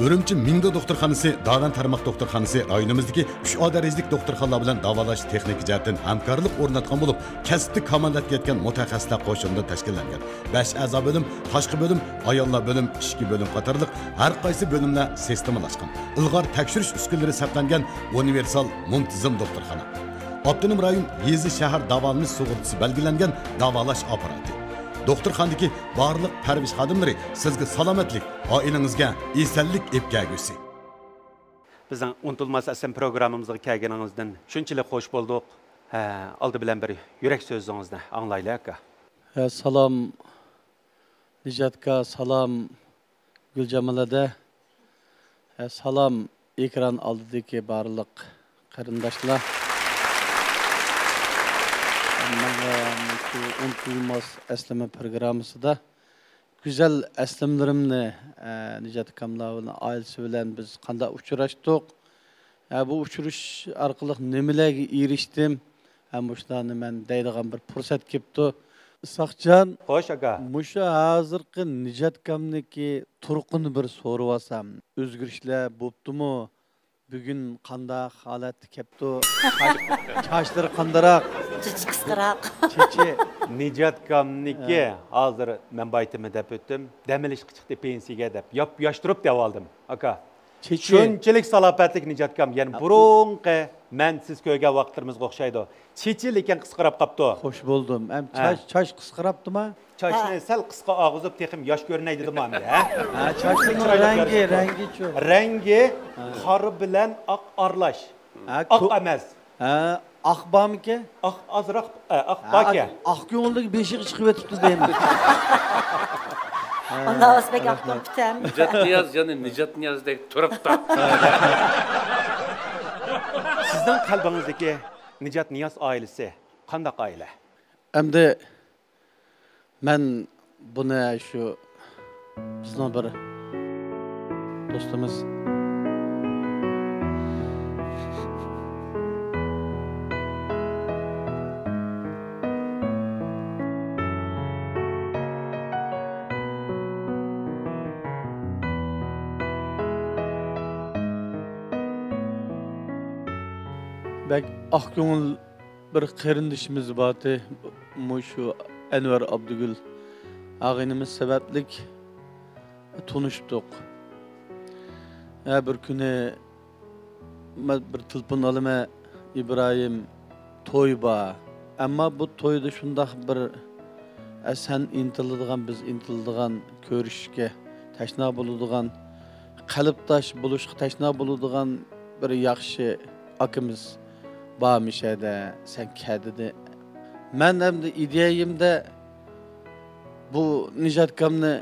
ئۈرۈمچى مىڭدې دوختۇرخانىسى، داۋەن تارماق دوختۇرخانىسى رايونىمىزدىكى ئۈچ ئا دەرىجىلىك دوختۇرخانىلار بىلەن داۋالاش تېخنىكا جەھەتتىن ھەمكارلىق ئورناتقان بولۇپ، كەسىپتە كامالەتكە يەتكەن مۇتەخەسسىسلەر قوشۇنىدىن تەشكىللەنگەن. بەش ئەزا بۆلۈم، تاشقى بۆلۈم، ئاياللار بۆلۈم، ئىچكى بۆلۈم قاتارلىق ھەر قايسى بۆلۈملەر سىستېمىلاشقان، ئىلغار تەكشۈرۈش ئۈسكۈنىلىرى سەپلەنگەن ئۇنىۋېرسال مۇنتىزىم دوختۇرخانا. ئاپتونوم رايون يېزا، شەھەر داۋالىنىش سۇغۇرتىسى بەلگىلەنگەن داۋالاش ئاپپاراتى. دوختۇرخانىدىكى بارلىق پەرۋىش خادىملىرى سىزگە سالامەتلىك، ئائىلىڭىزگە ئېسەنلىك ئېلىپ كەلگۈسى. بىزنىڭ ئۇنتۇلماس ئەسلىم پروگراممىمىزغا كەلگىنىڭىزدىن شۇنچىلىك خوش بولدۇق. ھە، ئالدى بىلەن بىر يۈرەك سۆزىڭىزنى ئاڭلايلى، ئاكا. ھە، سالام، نىجاتكا سالام، گۈلجامال ھەدە. ھە، سالام، ئېكران ئالدىدىكى بارلىق قېرىنداشلار. ماڭا مۇشۇ ئۇنتۇلماس ئەسلىمە پروگراممىسىدا گۈزەل ئەسلىمىلىرىمنى، ئە، نىجات ئاكاملار بىلەن، ئائىلىسى بىلەن بىز قانداق ئۇچراشتۇق؟ ھە، بۇ ئۇچرىشىش ئارقىلىق نېمىلەرگە ئېرىشتىم؟ ھە، مۇشۇلارنى مەن دەيدىغان بىر پۇرسەت كېپتۇ. ئىسھاقجان، خوش، ئاكا. مۇشۇ ھازىرقى نىجات ئاكامنىڭكى تۇرقىنى بىر سورىۋالسام، ئۆزگىرىشلەر بوپتۇمۇ؟ بۈگۈن قانداق ھالەتتە كەپتۇ؟ چاچ-، چاچلىرى قانداقراق؟ چېچى قىسقىراق. چېچى. نىجات ئاكامنىڭكى ھە. ھازىر مەن بايىتىمەن دەپ ئۆتتۈم. دەم ئېلىشقا چىقتى پېنسىيەگە دەپ. ياپ-ياش تۇرۇپ دەۋالدىم، ئاكا. چېچى. شۇنچىلىك سالاپەتلىك نىجات ئاكام، يەنە ھە، بۇرۇنقى مەن سىز كۆرگەن ۋاقىتلىرىمىزغا ئوخشايدۇ. چېچى لېكىن قىسقىراپ قاپتۇ. خوش بولدۇم. ئەم، ھە. چاچ، چاچ قىسقىراپتىما؟ چاچنى ھە. سەل قىسقا ئاغۇزۇپ، تېخىمۇ ياش كۆرۈنەي دېدىم ئەمدى، ھە؟ ھە، چاچنىڭ چىرايلىق رەڭگى، كۆرۈنسۇن. رەڭگىچۇ؟ رەڭگى ھە. قارا بىلەن ئاق ئارىلاش. ھە، ئاق كۆ-، ئەمەس. ھە، ئاق بارمىكەن؟ ئاق ئازراق، ئە، ئاق ھە، باركەن. ئاق كۆڭۈللۈك بېشىغا چىقىۋېتىپتۇ دەيمەن. ھە، ئۇنداق بولسا بەك ئاق رەھمەت. بولۇپتۇ. نىجات نىياز، يەنى نىجات نىيازدەك تۇرۇپتۇ. سىزنىڭ قەلبىڭىزدىكى نىجات نىياز ئائىلىسى قانداق ئائىلە؟ ئەمدى مەن بۇنى شۇ بىزنىڭ بىر دوستىمىز بەك ئاق كۆڭۈل بىر قېرىندىشىمىز بارتى، مۇشۇ ئەنۋەر ئابدۇگۈل ئاغىنىمىز سەۋەبلىك تونۇشتۇق. ھە، بىر كۈنى مەن بىر تېلېفون ئالىمەن، ئىبراھىم، توي بار. ئەمما بۇ تويدا شۇنداق بىر، ئە، سەن ئىنتىلىدىغان، بىز ئىنتىلىدىغان، كۆرۈشۈشكە تەشنا بولىدىغان، قەلبداش بولۇشقا تەشنا بولىدىغان بىر ياخشى ئاكىمىز بار مۇشەدە، سەن كەل دېدى. مەن ئەمدى ئىدىيەمدە بۇ نىجات ئاكامنى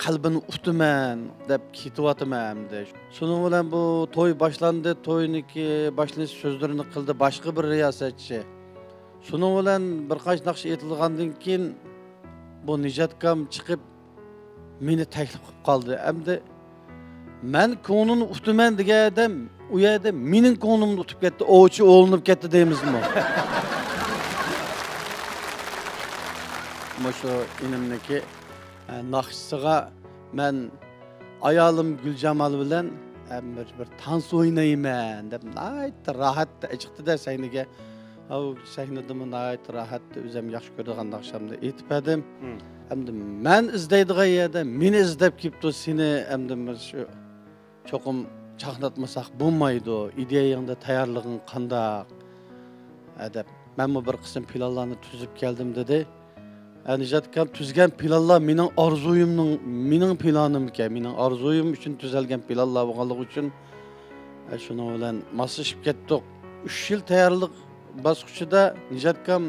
قەلبىنى ئۇتىمەن دەپ كېتىۋاتىمەن ئەمدى. شۇنىڭ بىلەن بۇ توي باشلاندى، توينىڭكى باشلىنىش سۆزلىرىنى قىلدى باشقا بىر رىياسەتچى. شۇنىڭ بىلەن بىر قانچە ناخشا ئېيتىلغاندىن كېيىن بۇ نىجات ئاكام چىقىپ، مېنى تەكلىپ قىلىپ قالدى. ئەمدى مەن كۆڭلىنى ئۇتىمەن دېگەن ئادەم ئۇ يەردە مېنىڭ كۆڭلۈمنى ئۇتۇپ كەتتى، ئوۋچى ئوۋلىنىپ كەتتى دەيمىزمۇ؟ مۇشۇ ئىنىمنىڭكى، ئە، ناخشىسىغا مەن ئايالىم گۈلجامال بىلەن، ئە، بىر، بىر تانس ئوينايمەن دەپ ناھايىتى راھەت ئېچىقتى-دە سەھنىگە. ئاۋۇ سەھنىدىمۇ ناھايىتى راھەت، ئۆزۈم ياخشى كۆرىدىغان ناخشامنى ئېيتىپ بەردىم. مم. ئەمدى مەن ئىزدەيدىغان يەردە مېنى ئىزدەپ كېلىپتۇ، سېنى ئەمدى بىز شۇ چوقۇم چاقناتمىساق بولمايدۇ، ئىدىيەڭدە تەييارلىقىڭ قانداق؟ ھە، دەپ، مەنمۇ بىر قىسىم پىلانلارنى تۈزۈپ كەلدىم، دېدى. ھە، نىجات ئاكام، تۈزگەن پىلانلار مېنىڭ ئارزۇيۇمنىڭ، مېنىڭ پىلانىمكەن، مېنىڭ ئارزۇيۇم ئۈچۈن تۈزەلگەن پىلانلار بولغانلىقى ئۈچۈن، ھە، شۇنىڭ بىلەن ماسلىشىپ كەتتۇق. ئۈچ يىل تەييارلىق باسقۇچىدا نىجات ئاكام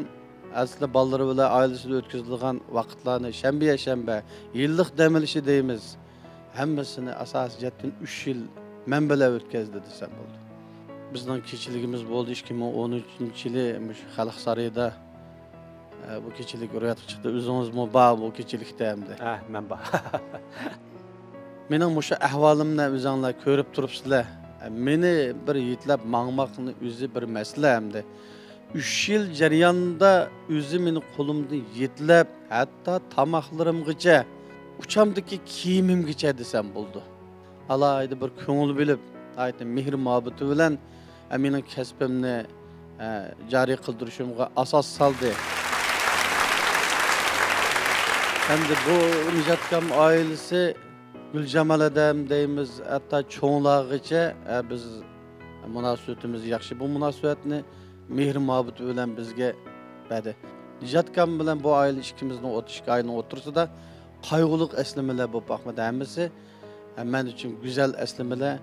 ئەسلى بالىلىرى بىلەن ئائىلىسىدە ئۆتكۈزىدىغان ۋاقىتلارنى شەنبە، يەكشەنبە، يىللىق دەم ئېلىشى دەيمىز. ھەممىسىنى ئاساسىي جەھەتتىن ئۈچ يىل مەن بىلەن ئۆتكەزدى دېسەم بولىدۇ. بىزنىڭ كېچىلىكىمىز بولدى ئىككى مىڭ ئون ئۈچىنچى يىلى مۇشۇ خەلق سارىيىدا، ئە، بۇ كېچىلىك روياپقا چىقتى. ئۆزىڭىزمۇ بار بۇ كېچىلىكتە ئەمدى. ھە، مەن بار. مېنىڭ مۇشۇ ئەھۋالىمنى ئۆزۈڭلار كۆرۈپ تۇرۇپسىلەر. ئە، مېنى بىر يېتىلەپ ماڭماقنى ئۆزى بىر مەسىلە ئەمدى. ئۈچ يىل جەريانىدا ئۆزى مېنى قولۇمدىن يېتىلەپ، ھەتتا تاماقلىرىمغىچە، ئۇچامدىكى كىيىمىمگىچە دېسەم بولىدۇ. ئالاھىدە بىر كۆڭۈل بۆلۈپ، ناھايىتى مېھىر-مۇھەببىتى بىلەن، ئە، مېنىڭ كەسپىمنى، ئە، جارى قىلدۇرۇشۇمغا ئاساس سالدى. ئەمدى بۇ نىجات ئاكام ئائىلىسى گۈلجامال ھەدەم دەيمىز، ھەتتا چوڭلارغىچە، ئە، بىز مۇناسىۋىتىمىز ياخشى. بۇ مۇناسىۋەتنى مېھرى-مۇھەببىتى بىلەن بىزگە بەردى. نىجات ئاكام بىلەن بۇ ئائىلە ئىككىمىزنىڭ ئوت-، ئىككى ئائىلىنىڭ ئوتتۇرىسىدا قايغۇلۇق ئەسلىمىلەر بولۇپ باقمىدى ھەممىسى. ھە، مەن ئۈچۈن گۈزەل ئەسلىمىلەر.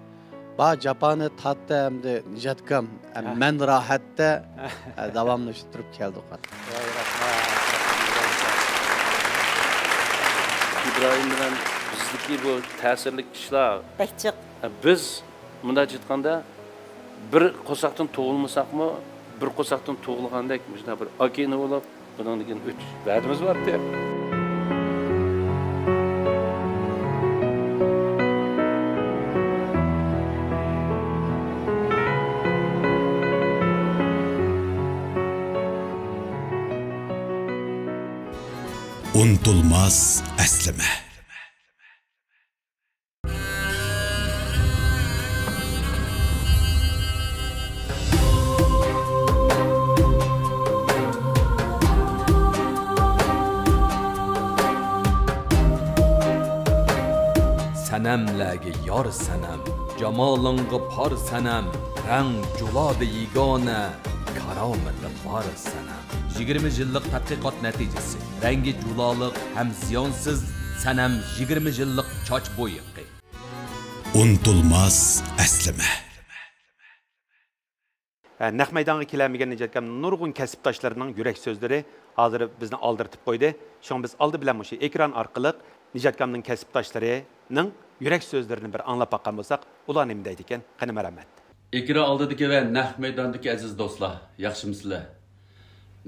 بار جاپانى تارتتى ئەمدى نىجات ئاكام. ھە، ھە. مەن راھەتتە، ھە، داۋاملىشتۇرۇپ كەلدۇق. ۋاي، رەھمەت، رەھمەت. ئىبراھىم بىلەن بىزدىكى بۇ تەسىرلىك ئىشلار بەك جىق. بىز مۇنداقچە ئېيتقاندا، بىر قورساقتىن تۇغۇلمىساقمۇ، بىر قورساقتىن تۇغۇلغاندەك مۇشۇنداق بىر ئاكا-ئىنى بولۇپ، بۇنىڭدىن كېيىن ئۆتۈش ۋەدىمىز بارتى. ئۇنتۇلماس ئەسلىمە. سەنەملەرگە يار سەنەم، جامالىڭغا پار سەنەم، رەڭ جۇلادا يېگانە، كارامىتى بار سەنەم. يىگىرمە يىللىق تەتقىقات نەتىجىسى، رەڭگى جۇلالىق ھەم زىيانسىز سەنەم يىگىرمە يىللىق چاچ بويىقى. ئۇنتۇلماس ئەسلىمە. ھە، نەق مەيدانغا كېلەلمىگەن نىجاتكام نۇرغۇن كەسىپداشلىرىنىڭ يۈرەك سۆزلىرى ھازىر بىزنى ئالدىرىتىپ قويدى. شۇڭا بىز ئالدى بىلەن مۇشۇ ئېكران ئارقىلىق نىجاتكامنىڭ كەسىپداشلىرىنىڭ يۈرەك سۆزلىرىنى بىر ئاڭلاپ باققان بولساق، ئۇلار نېمە دەيدىكەن؟ قېنى، مەرھەمەت. ئېكران ئالدىدىكى ۋە نەق مەيداندىكى ئەزىز دوستلار، ياخشىمۇسىلەر؟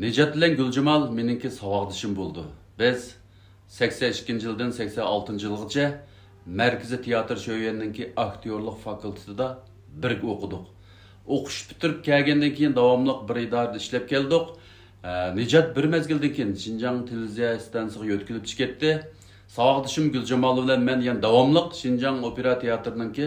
نىجات بىلەن گۈلجامال مېنىڭكى ساۋاقدىشىم بولىدۇ. بىز سەكسەن ئىككىنچى يىلدىن سەكسەن ئالتىنچى يىلغىچە مەركىزىي تىياتىر شۆيۈەننىڭكى ئاكتيورلۇق فاكۇلتېتىدا بىرگە ئوقۇدۇق. ئوقۇش پۈتتۈرۈپ كەلگەندىن كېيىن داۋاملىق بىر ئىدارىدە ئىشلەپ كەلدۇق. ئە، نىجات بىر مەزگىلدىن كېيىن شىنجاڭ تېلېۋىزىيە ئىستانسىسىغا يۆتكىلىپ چىقىپ كەتتى. ساۋاقدىشىم گۈلجامال بىلەن مەن يەنە داۋاملىق شىنجاڭ ئوپېرا تىياتىرىنىڭكى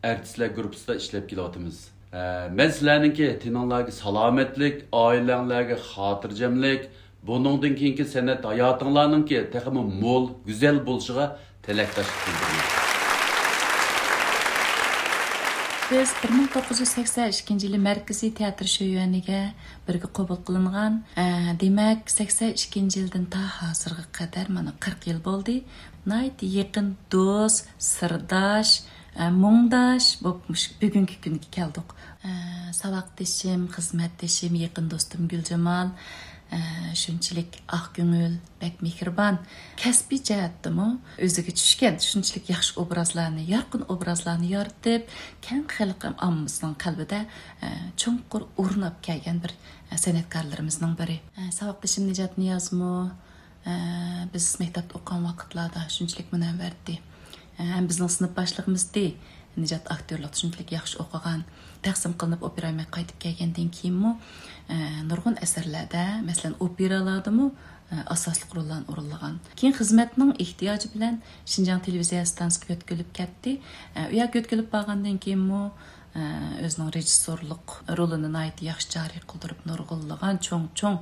ئارتىسلار گۇرۇپپىسىدا ئىشلەپ كېلىۋاتىمىز. ئە، مەن سىلەرنىڭكى تېنىڭلارغا سالامەتلىك، ئائىلەڭلارگە خاتىرجەملىك، بۇنىڭدىن كېيىنكى سەنئەت ھاياتىڭلارنىڭكى تېخىمۇ مول، گۈزەل بولۇشىغا تىلەكداشلىق بىلدۈرىمەن. بىز بىر مىڭ توققۇز يۈز سەكسەن ئىككىنچى يىلى مەركىزىي تىياتىر شۆيۈەنىگە بىرگە قوبۇل قىلىنغان. ئە، دېمەك، سەكسەن ئىككىنچى يىلدىن تا ھازىرغا قەدەر مانا قىرىق يىل بولدى. ناھايىتى يېقىن دوست، سىرداش، ئە، مۇڭداش بولۇپ مۇشۇ بۈگۈنكى كۈنگە كەلدۇق. ئە، ساۋاقدىشىم، خىزمەتدىشىم، يېقىن دوستۇم گۈلجامال، ئە، شۇنچىلىك ئاق كۆڭۈل، بەك مېھرىبان. كەسپىي جەھەتتىمۇ ئۆزىگە چۈشكەن، شۇنچىلىك ياخشى ئوبرازلارنى، يارقىن ئوبرازلارنى يارىتىپ، كەڭ خەلق ئاممىسىنىڭ قەلبىدە، ئە، چوڭقۇر ئورۇن ئاپ كەلگەن بىر، ئە، سەنئەتكارلىرىمىزنىڭ بىرى. ئە، ساۋاقدىشىم نىجات نىيازمۇ، ئە، بىز مەكتەپتە ئوقۇغان ۋاقىتلاردا شۇنچىلىك مۇنەۋۋەر ئىدى. ئە، ھەم بىزنىڭ سىنىپ باشلىقىمىز ئىدى. نىجات ئاكتيورلۇقتا شۇنچىلىك ياخشى ئوقۇغان، تەقسىم قىلىنىپ ئوپېرا ئويناپ قايتىپ كەلگەندىن كېيىنمۇ، ئە، نۇرغۇن ئەسەرلەردە، مەسىلەن، ئوپېرالاردىمۇ، ئە، ئاساسلىق روللارنى ئورۇنلىغان. كېيىن خىزمەتنىڭ ئېھتىياجى بىلەن شىنجاڭ تېلېۋىزىيە ئىستانسىسىغا يۆتكىلىپ كەتتى. ئە، ئۇ يەرگە يۆتكىلىپ بارغاندىن كېيىنمۇ، ئە، ئۆزىنىڭ رېژىسسورلۇق رولىنى ناھايىتى ياخشى جارى قىلدۇرۇپ، نۇرغۇنلىغان چوڭ-چوڭ،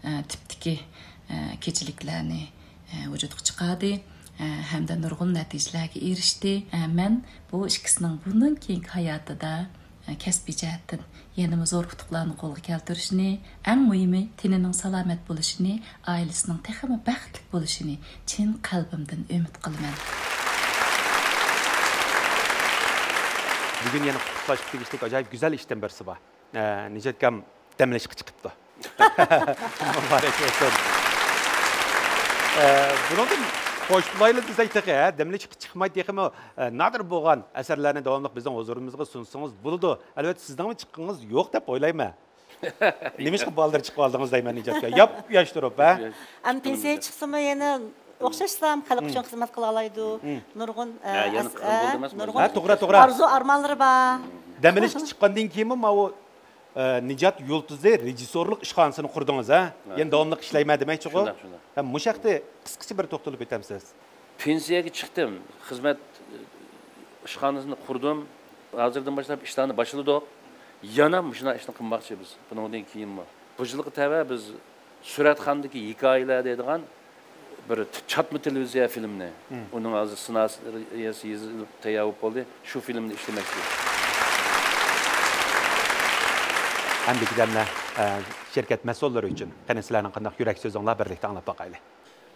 ئە، تىپتىكى، ئە، كېچىلىكلەرنى، ئە، ۋۇجۇدقا چىقاردى، ئە، ھەمدە نۇرغۇن نەتىجىلەرگە ئېرىشتى. ئە، مەن بۇ ئىككىسىنىڭ بۇندىن كېيىنكى ھاياتىدا، ئە، كەسپىي جەھەتتىن يەنىمۇ زور ئۇتۇقلارنى قولغا كەلتۈرۈشىنى، ئەڭ مۇھىمى تېنىنىڭ سالامەت بولۇشىنى، ئائىلىسىنىڭ تېخىمۇ بەختلىك بولۇشىنى چىن قەلبىمدىن ئۈمىد قىلىمەن. بۈگۈن يەنە قۇتلۇقلاشقا تېگىشلىك ئاجايىپ گۈزەل ئىشتىن بىرسى بار. ئە، نىجاتكام دەم ئېلىشقا چىقىپتۇ. مۇبارەك بولسۇن. ئە، بۇنىڭدىن خوش بولايلى دېسەك تېخى، ھە، دەم ئېلىشقا چىقماي تېخىمۇ، ئە، نادىر بولغان ئەسەرلەرنى داۋاملىق بىزنىڭ ھۇزۇرىمىزغا سۇنسىڭىز بولىدۇ. ئەلۋەتتە، سىزنىڭمۇ چىققىڭىز يوق دەپ ئويلايمەن. نېمىشقا بالدۇر چىقىۋالدىڭىز دەيمەن نىجاتكا. ياپياش تۇرۇپ، ھە؟ ئەمدى پېنسىيەگە چىقسىمۇ يەنە ئوخشاشلا خەلق ئۈچۈن خىزمەت قىلالايدۇ. نۇرغۇن، ئە، ھە، يەنە ئەس-، قىرىن ئە، بولدى ئەمەسمۇ؟ نۇرغۇن ھە، توغرا، توغرا. ئارزۇ ئارمانلىرى بار. دەم ئېلىشقا چىققاندىن كېيىنمۇ ماۋۇ، ئە، نىجات يۇلتۇزى رېژىسسورلۇق ئىشخانىسىنى قۇردىڭىز، ھە؟ ھە. يەنە داۋاملىق ئىشلەيمەن دېمەكچىغۇ؟ شۇنداق، شۇنداق. ھە، مۇشۇ ھەقتە قىسقىچە بىر توختىلىپ ئۆتەمسىز؟ پېنسىيەگە چىقتىم. خىزمەت، ئە، ئىشخانىسىنى قۇردۇم. ھازىردىن باشلاپ ئىشلارنى باشلىدۇق. يەنە مۇشۇنداق ئىشنى قىلماقچى بىز بۇنىڭدىن كېيىنمۇ. بۇ يىلغا تەۋە بىز سۈرەتخانىدىكى ھېكايىلەر دەيدىغان بىر ت-، چاتما تېلېۋىزىيە فىلىمنى، ئۇنىڭ ھازىر سېنارىيەسى يېزىلىپ تەييار بولۇپ بولدى. شۇ فىلىمنى ئىشلىمەكچى. ئەمدىكى دەملەر، ئە، شىركەت مەسئۇللىرى ئۈچۈن. قېنى، سىلەرنىڭ قانداق يۈرەك سۆزۈڭلار، بىرلىكتە ئاڭلاپ باقايلى.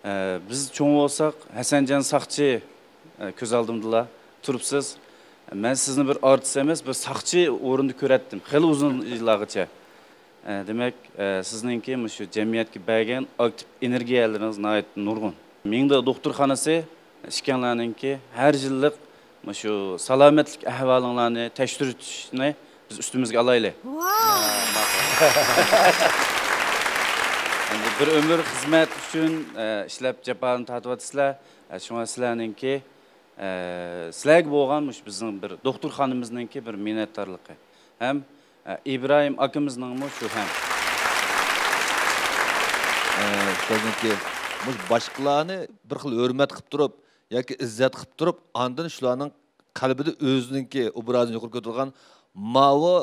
ئە، بىز چوڭ بولساق، ھەسەنجان ساقچى، ئە، كۆز ئالدىمدىلا تۇرۇپسىز. مەن سىزنى بىر ئارتىس ئەمەس، بىر ساقچى ئورنىدا كۆرەتتىم خېلى ئۇزۇن يىللارغىچە. ئە، دېمەك، ئە، سىزنىڭكى مۇشۇ جەمئىيەتكە بەرگەن ئاكتىپ ئېنېرگىيەلىرىڭىز ناھايىتى نۇرغۇن. مىڭدا دوختۇرخانىسى، ئىككىڭلارنىڭكى ھەر يىللىق مۇشۇ سالامەتلىك ئەھۋالىڭلارنى تەكشۈرتۈشنى بىز ئۈستىمىزگە ئالايلى. ئەمدى بىر ئۆمۈر خىزمەت ئۈچۈن، ئە، ئىشلەپ جاپالىرىنى تارتىۋاتىسىلەر. ئە، شۇڭا سىلەرنىڭكى، ئە، سىلەرگە بولغان مۇشۇ بىزنىڭ بىر دوختۇرخانىمىزنىڭكى بىر مىننەتدارلىقى ھەم، ئە، ئىبراھىم ئاكىمىزنىڭمۇ شۇ ھەم. ئە، ئۇستازنىڭكى مۇشۇ باشقىلارنى بىر خىل ھۆرمەت قىلىپ تۇرۇپ ياكى ئىززەت قىلىپ تۇرۇپ، ئاندىن شۇلارنىڭ قەلبىدە ئۆزىنىڭكى ئوبرازىنى يۇقىرى كۆتۈرىدىغان ماۋۇ،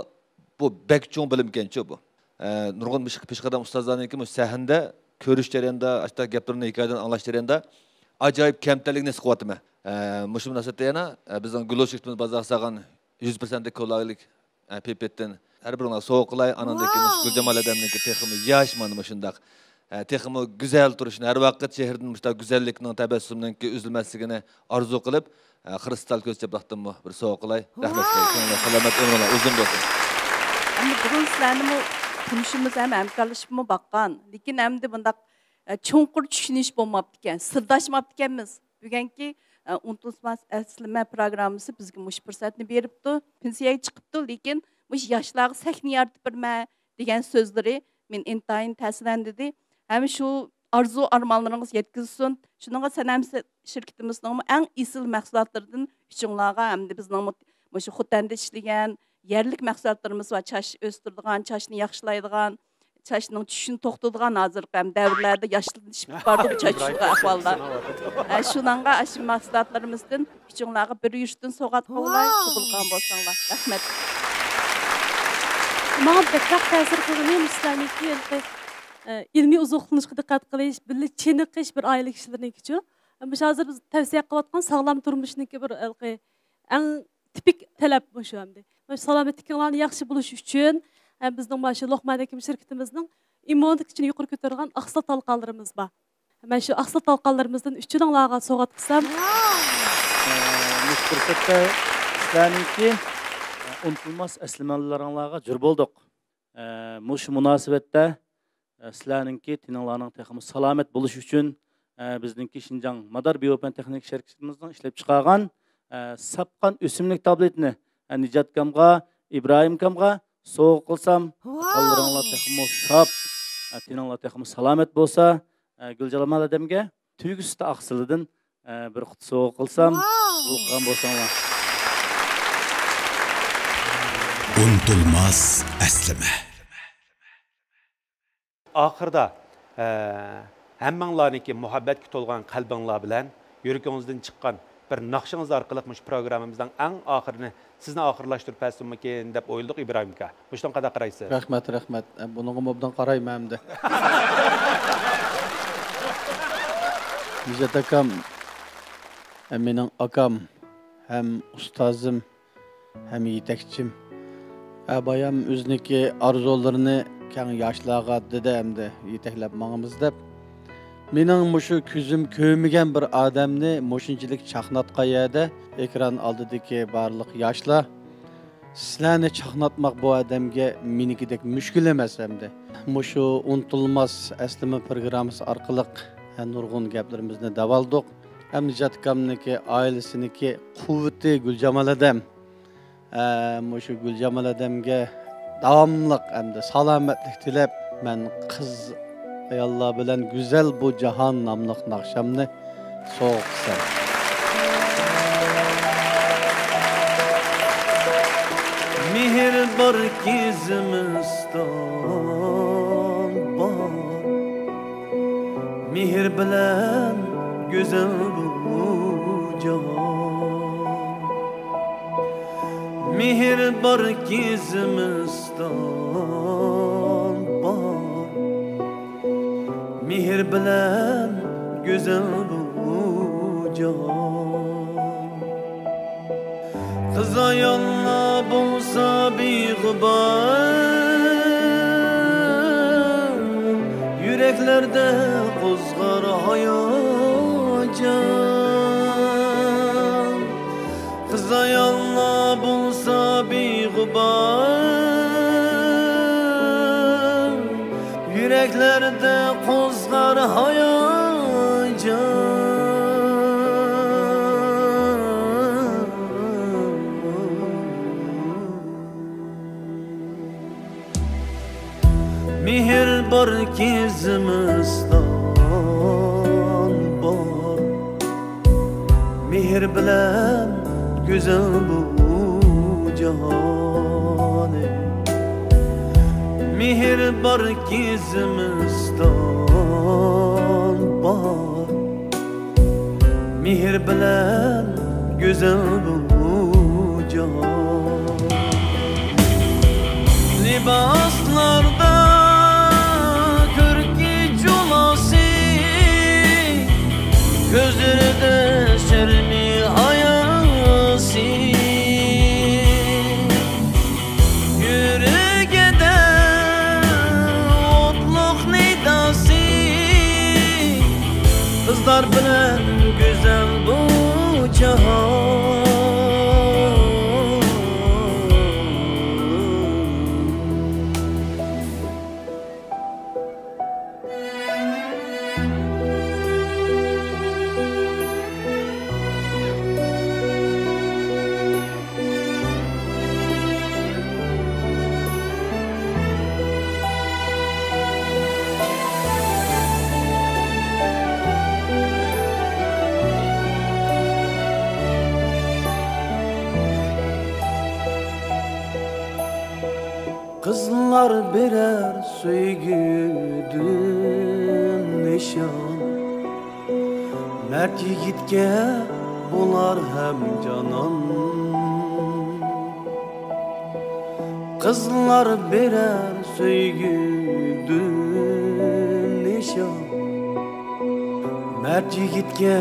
بۇ بەك چوڭ بىلىمكەنچۇ بۇ. ئە، نۇرغۇن مۇشۇ پېشقەدەم ئۇستازلارنىڭكى مۇشۇ سەھنىدە كۆرۈش جەريانىدا، ئاشۇنداق گەپلىرىنى، ھېكايىلىرىنى ئاڭلاش جەريانىدا ئاجايىپ كەمتەرلىكىنى ھېس قىلىۋاتىمەن. ئە، مۇشۇ مۇناسىۋەتتە يەنە، ئە، بىزنىڭ گۈللۈك شىركىتىمىز بازارغا سالغان يۈز پىرسەنتلىك كوللاگېنلىك، ئە، پىپېتتىن ھەر بىرىڭلارغا سوۋغا قىلاي. ئانىڭدىن كېيىن مۇشۇ گۈلجامال ھەدەمنىڭكى تېخىمۇ ياش، مانا مۇشۇنداق، ئە، تېخىمۇ گۈزەل تۇرۇشىنى، ھەر ۋاقىت چېھرىدىن مۇشۇنداق گۈزەللىكنىڭ، تەبەسسۇمنىڭكى ئۈزۈلمەسلىكىنى ئارزۇ قىلىپ، ئە، خرۇستال كۆز چاپلاقتىنمۇ بىر سوۋغا قىلاي. رەھمەت سىلەرگە. كۆڭلۈڭلار سالامەت، ئۆمرۈڭلار ئۇزۇن بولسۇن. ئەمدى بۇرۇن سىلەرنىمۇ تونۇشىمىز ھەم ھەمكارلىشىپمۇ باققان. لېكىن ئەمدى بۇنداق، ئە، چوڭقۇر چۈشىنىش بولماپتىكەن، سىرداشماپتىكەنمىز. بۈگۈنكى، ئە، ئۇنتۇلماس ئەسلىمە پروگراممىسى بىزگە مۇشۇ پۇرسەتنى بېرىپتۇ. پېنسىيەگە چىقىپتۇ، لېكىن مۇشۇ ياشلارغا سەھنە يارىتىپ بېرىمەن دېگەن سۆزلىرى مېنى ئىنتايىن تەسىرلەندۈردى. ھەم شۇ ئارزۇ ئارمانلىرىڭىز يەتكۈزسۇن. شۇنىڭغا سەنەم شىركىتىمىزنىڭمۇ ئەڭ ئېسىل مەھسۇلاتلىرىدىن ئۈچۈڭلارغا ھەمدە بىزنىڭمۇ مۇشۇ خوتەندە ئىشلىگەن يەرلىك مەھسۇلاتلىرىمىز بار، چاچ ئۆستۈرىدىغان، چاچنى ياخشىلايدىغان، چاچنىڭ چۈشىنى توختىتىدىغان، ھازىرقى ھەم دەۋرلەردە ياشلىنىشىپ بارىدۇ چاچ شۇنداق ئەھۋالدا. ھە، شۇنىڭغا ئاشۇ مەھسۇلاتلىرىمىزدىن ئۈچۈڭلارغا بىر يۈرۈشتىن سوۋغات قىلاي، قوبۇل قىلغان بولساڭلار. رەھمەت. ماڭا بەكرەك تەسىر قىلغىنى مۇشۇلارنىڭكى ھېلىقى، ئە، ئىلمىي ئوزۇقلىنىشقا دىققەت قىلىش، بىللە چېنىقىش، بىر ئائىلە كىشىلىرىنىڭكىچۇ. مۇشۇ ھازىر بىز تەۋسىيە قىلىۋاتقان ساغلام تۇرمۇشنىڭكى بىر ھېلىقى ئەڭ تىپىك تەلەپ مۇشۇ ئەمدى. مانا شۇ سالامەتلىكىڭلارنى ياخشى بولۇش ئۈچۈن، ھە، بىزنىڭ مانا شۇ لوقمان ھېكىم شىركىتىمىزنىڭ ئىممۇنىتېتىنى يۇقىرى كۆتۈرىدىغان ئاقسىل تالقانلىرىمىز بار. مانا شۇ ئاقسىل تالقانلىرىمىزدىن ئۈچىنىڭلارغا سوۋغات قىلسام. ئە، مۇشۇ پۇرسەتتە سىلەرنىڭكى، ئە، ئۇنتۇلماس ئەسلىمىلىرىڭلارغا جور بولدۇق. ئە، مۇشۇ مۇناسىۋەتتە، ئە، سىلەرنىڭكى تېنىڭلارنىڭ تېخىمۇ سالامەت بولۇشى ئۈچۈن، ئە، بىزنىڭكى شىنجاڭ مادار بىيوپەن تېخنىكا شىركىتىمىزنىڭ ئىشلەپ چىقارغان، ئە، ساپ قان ئۆسۈملۈك تابلېتىنى، ئە، نىجاتكامغا، ئىبراھىمكامغا سوۋغا قىلسام، قانلىرىڭلار تېخىمۇ ساپ، ئە، تېنىڭلار تېخىمۇ سالامەت بولسا، ئە، گۈلجامال ھەدەمگە تۈگىسىتە ئاقسىلىدىن، ئە، بىر قۇتا سوۋغا قىلسام، قوبۇل قىلغان بولساڭلار. ئۇنتۇلماس ئەسلىمە. ئاخىرىدا، ئە، ھەممىڭلارنىڭكى مۇھەببەتكە تولغان قەلبىڭلار بىلەن يۈرىكىڭىزدىن چىققان بىر ناخشىڭىز ئارقىلىق مۇشۇ پروگراممىمىزنىڭ ئەڭ ئاخىرىنى سىزنى ئاخىرلاشتۇرۇپ بەرسەممىكىن دەپ ئويلىدۇق، ئىبراھىم ئاكا. مۇشۇنىڭغا قانداق قارايسىز؟ رەھمەت، رەھمەت. ئە، بۇنىڭغىمۇ ئوبدان قارايمەن ئەمدى. نىجات ئاكام، ئە، مېنىڭ ئاكام ھەم ئۇستازىم ھەم يېتەكچىم. ئە، بايام ئۆزىنىڭكى ئارزۇلىرىنى كەڭ ياشلارغا دېدى ئەمدى يېتەكلەپ ماڭىمىز دەپ. مېنىڭ مۇشۇ كۆزۈم كۆرمىگەن بىر ئادەمنى مۇشۇنچىلىك چاقناتقان يەردە ئېكران ئالدىدىكى بارلىق ياشلار، سىلەرنى چاقناتماق بۇ ئادەمگە مېنىڭكىدەك مۈشكۈل ئەمەس ئەمدى. مۇشۇ ئۇنتۇلماس ئەسلىمە پروگراممىسى ئارقىلىق نۇرغۇن گەپلىرىمىزنى دەۋالدۇق. ھەم نىجات ئاكامنىڭكى ئائىلىسىنىڭكى قۇۋۋىتى گۈلجامال ھەدەم. ئە، مۇشۇ گۈلجامال ھەدەمگە داۋاملىق ئەمدى سالامەتلىك تىلەپ، مەن قىز ئاياللار بىلەن گۈزەل بۇ جاھان ناملىق ناخشامنى سوۋغا قىلسام. مېھىر باركى زىمىستان بار، مېھىر بىلەن گۈزەل بۇ جاھان. مېھىر باركى زىمىستان بار، مېھىر بىلەن گۈزەل بۇ جاھان. قىز-ئاياللار بولسا بىغۇبار، يۈرەكلەردە قوزغار ھاياجان. قىز-ئاياللار بولسا بىغۇبار، يۈرەكلەردە قوزغار ھاياجان. مېھىر باركى زىمىستان بار، مېھىر بىلەن گۈزەل بۇ جاھانىم. مېھىر باركى زىمىستان بار، مېھىر بىلەن گۈزەل بۇ جاھان. لىباسلاردا كۆركى جۇلاسى، كۆزلىرىدە شەرمى ھاياسى، يۈرىكىدە ئوتلۇق نىداسى، قىزلار بىلەن گۈزەل بۇ جاھان. قىزلار بېرەر سۆيگۈدىن نىشان، مەرد يىگىتكە بولار ھەم جانان. قىزلار بېرەر سۆيگۈدىن نىشان، مەرد يىگىتكە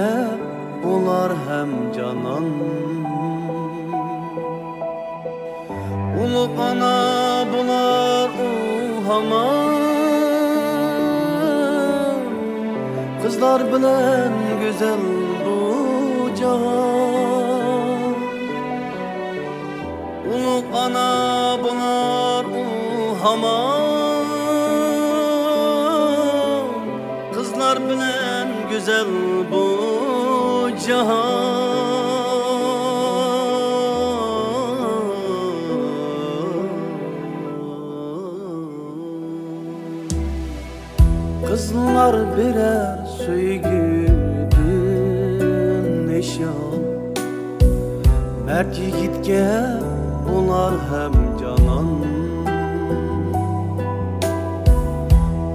بولار ھەم جانان. ئۇلۇغ ئانا بولار ئۇ ھامان، قىزلار بىلەن گۈزەل بۇ جاھان. ئۇلۇغ ئانا بولار ئۇ ھامان، قىزلار بىلەن گۈزەل بۇ جاھان. قىزلار بېرەر سۆيگۈدىن نىشان، مەرد يىگىتكە بولار ھەم جانان.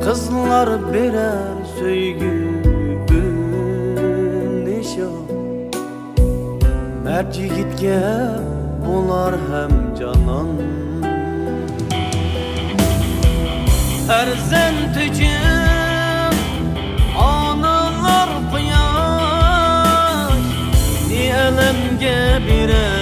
قىزلار بېرەر سۆيگۈدىن نىشان، مەرد يىگىتكە بولار ھەم جانان. پەرزەنت ئۈچۈن ئانىلار قۇياش، ئەلەمگە بېرەر